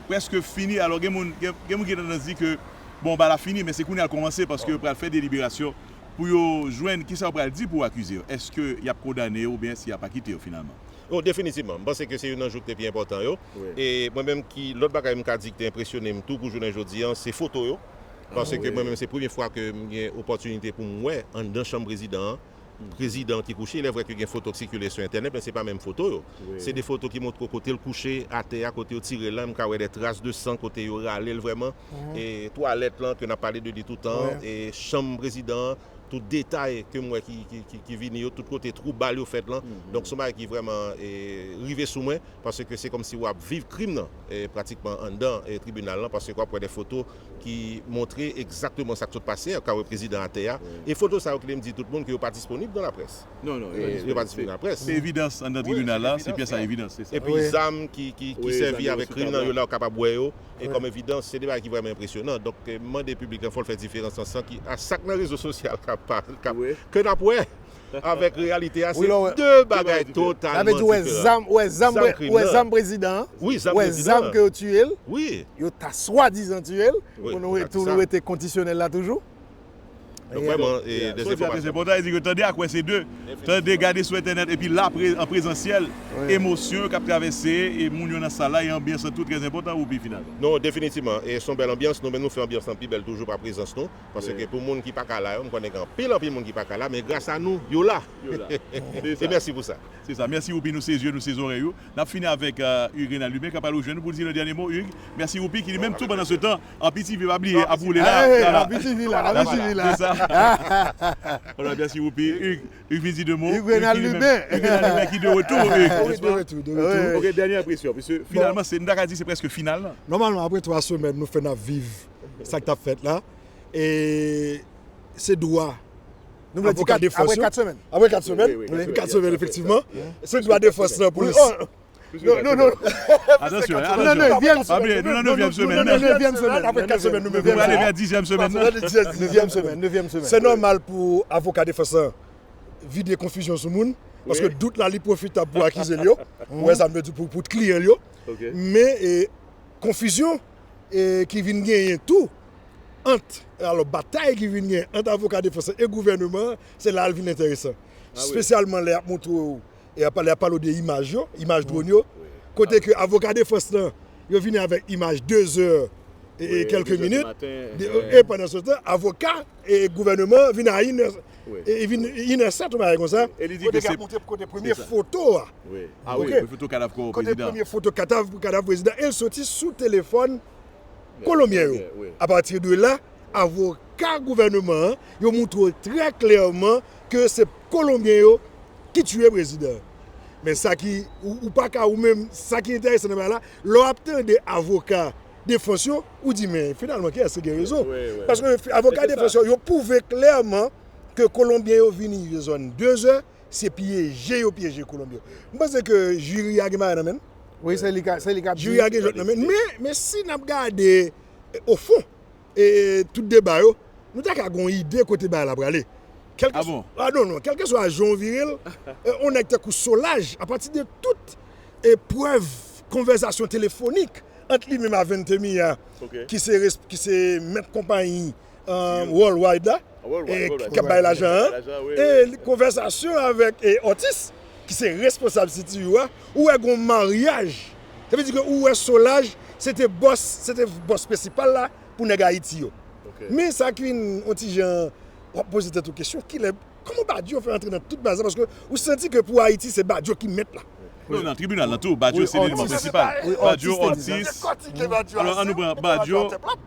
prèske fini. Alò, gen moun, gen, gen moun ki gen tandans di ke, bon, bagay la fini, men se kounye a l kòmanse paske yo pral fè deliberasyon pou yo jwenn kisa yo pral di pou akize yo. Èske y ap kondane yo oubyen si y ap akite yo finalman? Bon, definitivman. M panse ke se youn nan jou ki te pi enpòtan yo. E mwen menm ki, lòt bagay m ka di ki te enpresyone m tou pou jounen jodi a, se foto yo. Paske mwen menm se premye fwa ke m gen opòtinite pou m wè anndan chanm prezidan an, prezidan ki kouche. Il est vrai ke gen foto ki sikile sou entènèt, men se pa menm foto yo. Se de foto ki montre w kote l kouche atè a, kote yo tire l la, m ka wè de tras de san kote yo rale l vrèman. E twalèt lan ke n ap pale de li toutan, e chanm prezidan an, tout detay ke m wè ki, ki, ki, ki vini yo, tout kote twou bal yo fèt lan. Donk se yon bagay ki vrèman e, rive sou mwen, paske se kòmsi w ap viv krim nan e, pratikman anndan e, tribinal lan, paske w ap wè de foto ki montre egzakteman sa k sot pase a, ka wè prezidan atè a. E foto sa yo ki vle m di tout moun ke yo pa disponib nan laprès. Non, non, yo pa disponib nan laprès. Se evidans anndan tribinal la, se pyès a evidans, se sa. Epi zam ki, ki, ki sèvi avèk krim nan, yo la, w kapab wè yo. E kòm evidans, se de bagay ki vrèman enpresyonan. Donk, e, m mande piblik lan, fò l fè diferans lan san ki, a sa k nan rezo sosyal k ap, k ap, ke n ap wè avèk reyalite a, se de bagay totalman diferan. Sa vle di, w wè zam, w wè zam, w wè zam prezidan an, w wè zam ke yo tiye l, yo ta swadizan tiye l, pou nou re-, tou nou rete kondisyonèl la toujou. Donk, vrèman, e, de enfòmasyon. Sa trè enpòtan, e di ke tande ak wè se de. Tande, gade sou entènèt, epi la, pre-, an prezansyèl, emosyon yo k ap travèse, e moun yo nan sal la, e anbyans lan tou trè enpòtan, Whoopi, finalman. Non, definitivman. E se yon bèl anbyans. Nou menm, nou fè anbyans lan pi bèl toujou pa prezans nou. Paske pou moun ki pa ka la yo, m konnen gen anpil, anpil moun ki pa ka la, men gras a nou, yo la. Yo la. Se sa. E mèsi pou sa. Se sa. Mèsi, Whoopi, nou se zye, nou se zòrèy ou. N ap fini avèk, euh, Hugues Renald Lubin, k ap al rejwenn nou pou l di le dènye mo. Hugues, mèsi, Whoopi, ki li menm tou pandan se tan, Anpi T V, pa bliye, ap woule la. Anpi T V la, Anpi T V la. Se sa. Voilà, mèsi, Whoopi. Hugues, Hugues vin di de mo. Hugues Renald Lubin. Hugues Renald Lubin ki de retou, Hugues, n'est-ce pas? De retou, de retou. Ok, dènye enpresyon, paske finalman, se, m ta ka di se prèske final lan. Nòmalman, apre twa semèn, nou fè n ap viv sa k t ap fèt la. E se dwa avoka defans yo. Apre kat semèn. Apre kat semèn, wi, wi, kat semèn, efektivman. Se dwa defans lan pou l. Non, non, non. Atansyon, atansyon. Non, non, nevyèm semèn. Pa bliye, nou nan nevyèm semèn. Nou nan nevyèm semèn. Apre kat semèn, nou menm. Nou prale vè dizyèm semèn nan. Nevyèm semèn, nevyèm semèn. Se nòmal pou avoka defans lan vide konfizyon sou moun, paske dout la, li pwofitab pou akize l yo. Ou wè sa m vle di, pou, pou kliyan l yo. Men, e, konfizyon, e, ki vin genyen tou ant, alò, batay ki vin genyen ant avoka defans lan e gouvèneman an, se la l vin enteresan. Espesyalman lè y ap montre w, e y ap pale, y ap pale w de imaj yo, imaj dwòn yo, kote ke avoka defans lan, yo vini avèk imaj de zè e, e kèlke minit, e pandan se tan, avoka e gouvèneman vin a inè, e vin inè sèt, yon bagay konsa, kote ke y ap montre kote premye foto a. Wi. Ah wi, premye foto kadav kò prezidan. Kote premye foto kadav, kadav prezidan, e l soti sou telefòn Kolonbyen yo. Apati de la, avoka gouvèneman an, yo montre w trè klèman ke se Kolonbyen yo ki tiye prezidan an. Men sa ki, ou, ou pa ka, ou menm, sa ki enteresan nan bagay la, lè w ap tande avoka defans yo, ou di, men finalman, kiyès ki gen rezon? Paske avoka defans yo, yo pwouve klèman ke Kolonbyen yo vini zòn de zè, se pyeje yo pyeje Kolonbyen yo. M panse ke jiri a gen bagay nan men l. Wi, se li ka, se li ka di. Jiri a gen jwèt nan men l. Men, men si n ap gade, e, ofon, e, tout deba yo, nou ta ka gon ide kote bagay la prale. Ah bon? Ah non, non, kèlkeswa jan w vire l, e, yon nèg tankou Solaj, apati de tout, e, prèv konvèsasyon telefonik ant li menm a Vente Mia, ki se res-, ki se mèt konpayi, e, Worldwide la, e, k ap bay lajan an, e konvèsasyon avèk, e, Ortiz, ki se responsab C T U a, ou wè gon maryaj. Sa vle di ke ou wè Solaj, se te bòs, se te bòs prensipal la pou nèg Ayiti yo. Men sa ki vin yon ti jan, w ap poze tèt ou kesyon, kilè, kòman Badio fè antre nan tout bagay sa? Paske ou santi ke pou Ayiti, se Badio ki mèt la. Non, nan tribinal lan tou, Badio se eleman prensipal. Badio, Ortiz. Alò, ann nou pran Badio,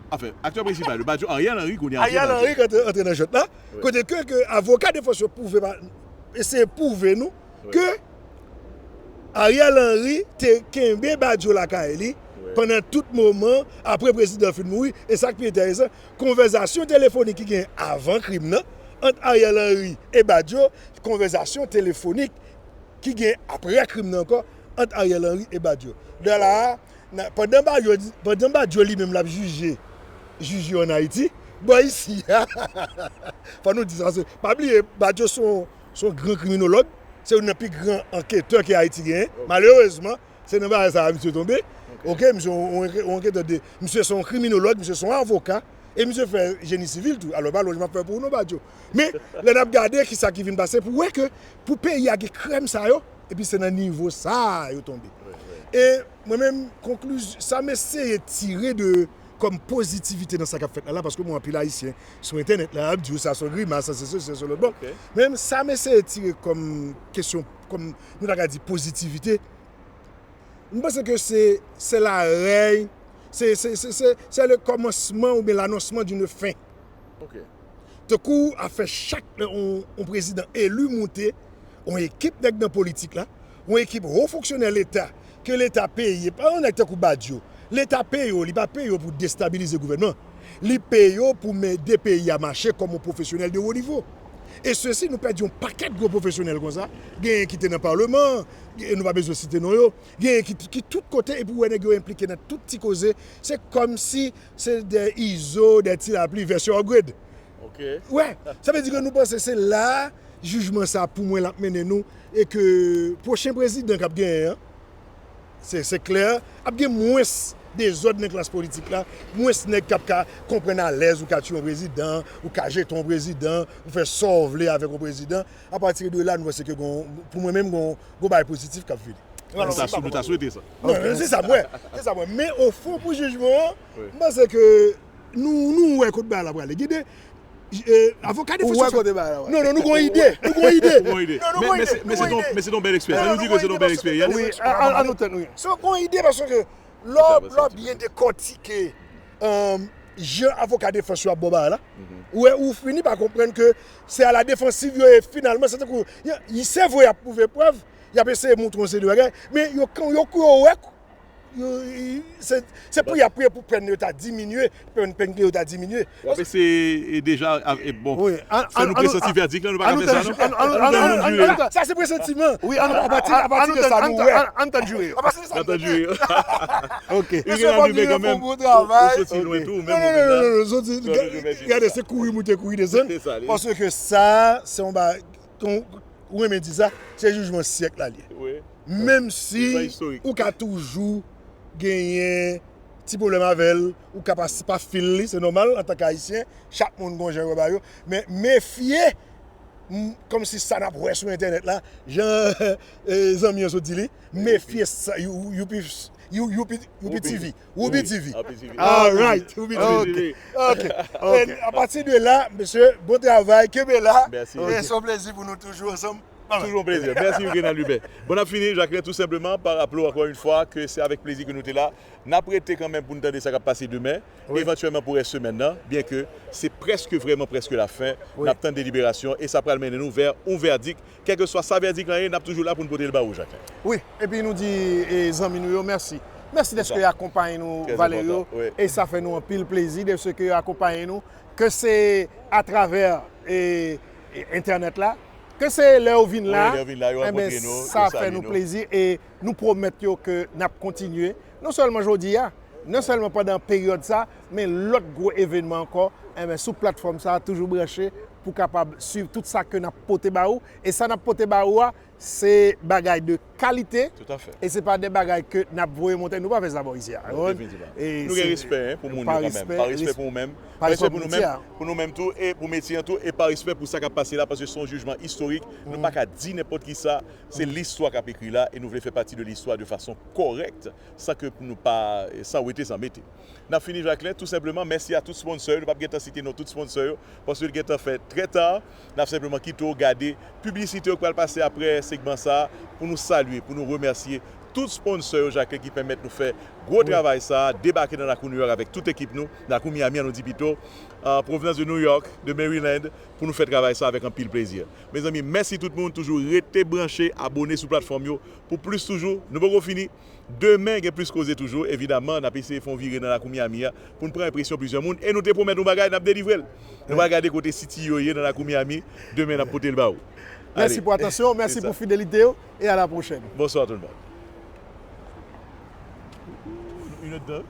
anfen, aktè prensipal yo, Badio, Ariel Henry kounye a. Ariel Henry ki antre, antre nan jwèt la. Kote ke, ke avoka defans yo pwouve, eseye pwouve nou ke Ariel Henry te kenbe Badio lakay li, Pandan tout moman, apre prezidan fin mouri, e sa k pi enteresan, konvèzasyon telefonik ki gen avan krim nan, ant Ariel Henry e Badio, konvèzasyon telefonik ki gen apre krim nan ankò, ant Ariel Henry e Badio. Dala a, pandan Badio, pandan Badio li menm l ap jije, jij yo ann Ayiti, bò isi a, fò nou di sa, pa bliye, Badio se yon, se yon gran kriminolog, se youn nan pi gran anketè ke Ayiti genyen, malerezman, se nan bagay sa a misye tonbe. Ok, misye yon, yon, yon anketè de, misye se yon kriminolog, misye se yon avoka, e misye fè jeni sivil tou. Alò, pa lòj m ap fè pou ou non, Badio. Men, lè n ap gade kisa ki vin pase, pou wè ke pou peyi a gen krèm sa yo, epi se nan nivo sa a yo tonbe. E mwen menm, konkliz-, sa m eseye tire de kòm pozitivite nan sa k ap fèt la, la, paske m wè anpil Ayisyen sou entènèt la, ap di w sa se yon grimas, sa se sesi, sa se lòt. Bon, men sa m eseye tire kòm kesyon, kòm nou ta ka di pozitivite, m panse ke se, se larèy, se, se, se, se, se le kòmansman oubyen lanonsman d'une fin. Tankou afè chak lè yon, yon prezidan eli moute, yon ekip nèg nan politik la, yon ekip wo fonksyonè Leta, ke Leta peye, pa yon nèg tankou Badio. Leta peye yo, li pa peye yo pou destabilize gouvènman. Li peye yo pou ede peyi a mache kòm yon pwofesyonèl de wo nivo. E sesi, nou pèdi yon pakèt gwo pwofesyonèl konsa. Genyen ki te nan palman, e nou pa bezwen site non yo. Genyen ki, ki tout kote, epi w wè nèg yo enplike nan tout ti koze. Se kòmsi se de izo, de ti lapli, vèsyon upgrade. Wè, sa vle di ke nou panse se la, jijman sa pou mwen l ap mennen nou, e ke pwochen prezidan k ap genyen an, se, se klè, ap gen mwens dezòd nan klas politik la, mwens nèg k ap ka konprann alèz ou ka tiye yon prezidan, ou ka jete yon prezidan, ou fè sa w vle avèk yon prezidan. Apati de la, nou wè se ke gon, pou mwen menm, gon, gon bagay pozitif k ap vini. Nou ta, nou ta swete sa. Non, se sa m wè. Se sa m wè. Men ofon pou jijman an, m panse ke nou, nou wè kote bagay la prale. Gide, eh, avoka defansyon. Ou wè kote bagay la prale. Non, non, nou gon ide. Nou gon ide. Ou gon ide. Non, nou gon ide. Men se, men se ton, men se ton bèl eksperyans. Ann nou di ke se ton bèl eksperyans. Wi, ann, ann nou tann, wi. Se yon gon ide paske lè w, lè w byen dekòtike, um, jan avoka defans yo ap ba w bagay la, ou wè, ou fini pa konprann ke se a la defansiv yo ye finalman, se tankou, y, y, se vre y ap pwouve prèv, y ap eseye montre yon seri de bagay, men yo, yo, yo wè, yo, se, se priye y ap priye pou pèn yo ta diminye, pèn, pèn yo ta diminye. W ap eseye, e, deja, a, e, bon, fè nou presanti vèdik la, nou pa ka fè sa, non? Sa se presantiman. Wi, ann, apati, apati de sa, nou wè. Ann tann jire yo. Apati de sa, nou wè. Ok. Mesye Fabien fè yon bon travay. Ou soti lwen tou, menm ou vin la. Non, non, non, non, non, soti, gade, se kouri moute, kouri desann. Paske sa, se yon bagay, ou renmen di sa, se jijman syèk la li ye. Menm si ou ka toujou genyen ti pwoblèm avè l, ou ka pa, pa fil li, se nòmal, antanke Ayisyen, chak moun gon jan yo ba yo, men mefye, m, kòmsi sa n ap wè sou entènèt la, jan, eh, zanmi an sot di li, mefye sa, you, you, you, you, Youpi T V. Woubi T V. All right, Woubi T V. Ok. Ok. Apati de la, mesye, bon travay, kenbe la. Mèsi. E se yon plezi pou nou toujou ansanm. Toujou yon plezi. Mèsi, Reginald Hubert. Bon, n ap fini, Jacquelin, tou senpleman, pa raple w ankò yon fwa ke se avèk plezi ke nou te la. N ap rete kanmenm pou n tande sa k ap pase demen, evantyèlman pou rès semèn nan, byenke se prèske, vrèman prèske lafen. N ap tann deliberasyon e sa pral mennen nou vè yon vèdik. Kèlkeswa sa vèdik lan ye, n ap toujou la pou n pote l ba ou, Jacquelin. Wi, epi nou di, e, zanmi nou yo, mèsi. Mèsi dèske yo akonpaye nou, Valerio, e sa fè nou anpil plezi dèske yo akonpaye nou, ke se atravè, e, e, entènèt la, ke se lè yo vin la, enben, sa fè nou plezi e nou pwomèt yo ke n ap kontinye, non sèlman jodi a, non sèlman pandan peryòd sa, men lòt gwo evènman ankò, enben, sou platfòm sa, toujou branche pou kapab swiv tout sa ke n ap pote ba ou. E sa n ap pote ba ou a, se bagay de kalite. E se pa de bagay ke n ap voye monte. Nou pa fè sa bò isi a. Nou gen respè, en, pou moun yo kanmenm. Pa respè pou ou menm. Pa respè pou nou menm, pou nou menm tou, e pou metye an tou, e pa respè pou sa k ap pase la, paske se yon jijman istorik. Nou pa ka di nenpòt kisa. Se listwa k ap ekri la, e nou vle fè pati de listwa de fason kòrèk. San ke pou nou pa, san wete, san mete. N ap fini, Jacquelin, tou senpleman, mèsi a tout sponsò yo. Nou p ap gentan site non tout sponsò yo, paske l gentan fè trè ta. N ap senpleman kite w gade piblisite yo k pral pase apre segman sa a, pou nou salye, pou nou remèsye tout sponsor yo, Jacquelin, ki pèmèt nou fè gwo travay sa a, debake nan lakou New York avèk tout ekip nou, lakou Miami an, nou di pito, an pwovenans de New York, de Maryland, pou nou fè travay sa avèk anpil plezi. Mezanmi, mèsi tout moun, toujou rete branche, abòne sou platfòm yo, pou plis toujou. Nou poko fini. Demen, gen plis koze toujou. Evidaman, n ap eseye fè yon vire nan lakou Miami a pou n pran enpresyon plizyè moun. E nou te pwomèt yon bagay, n ap delivre l. Nou pral gade kote C T O ye nan lakou Miami. Demen, n ap pote l ba ou. Mèsi pou atansyon, mèsi pou fidelite yo, e a la pwochèn. Bonswa tout le monde. Une heure de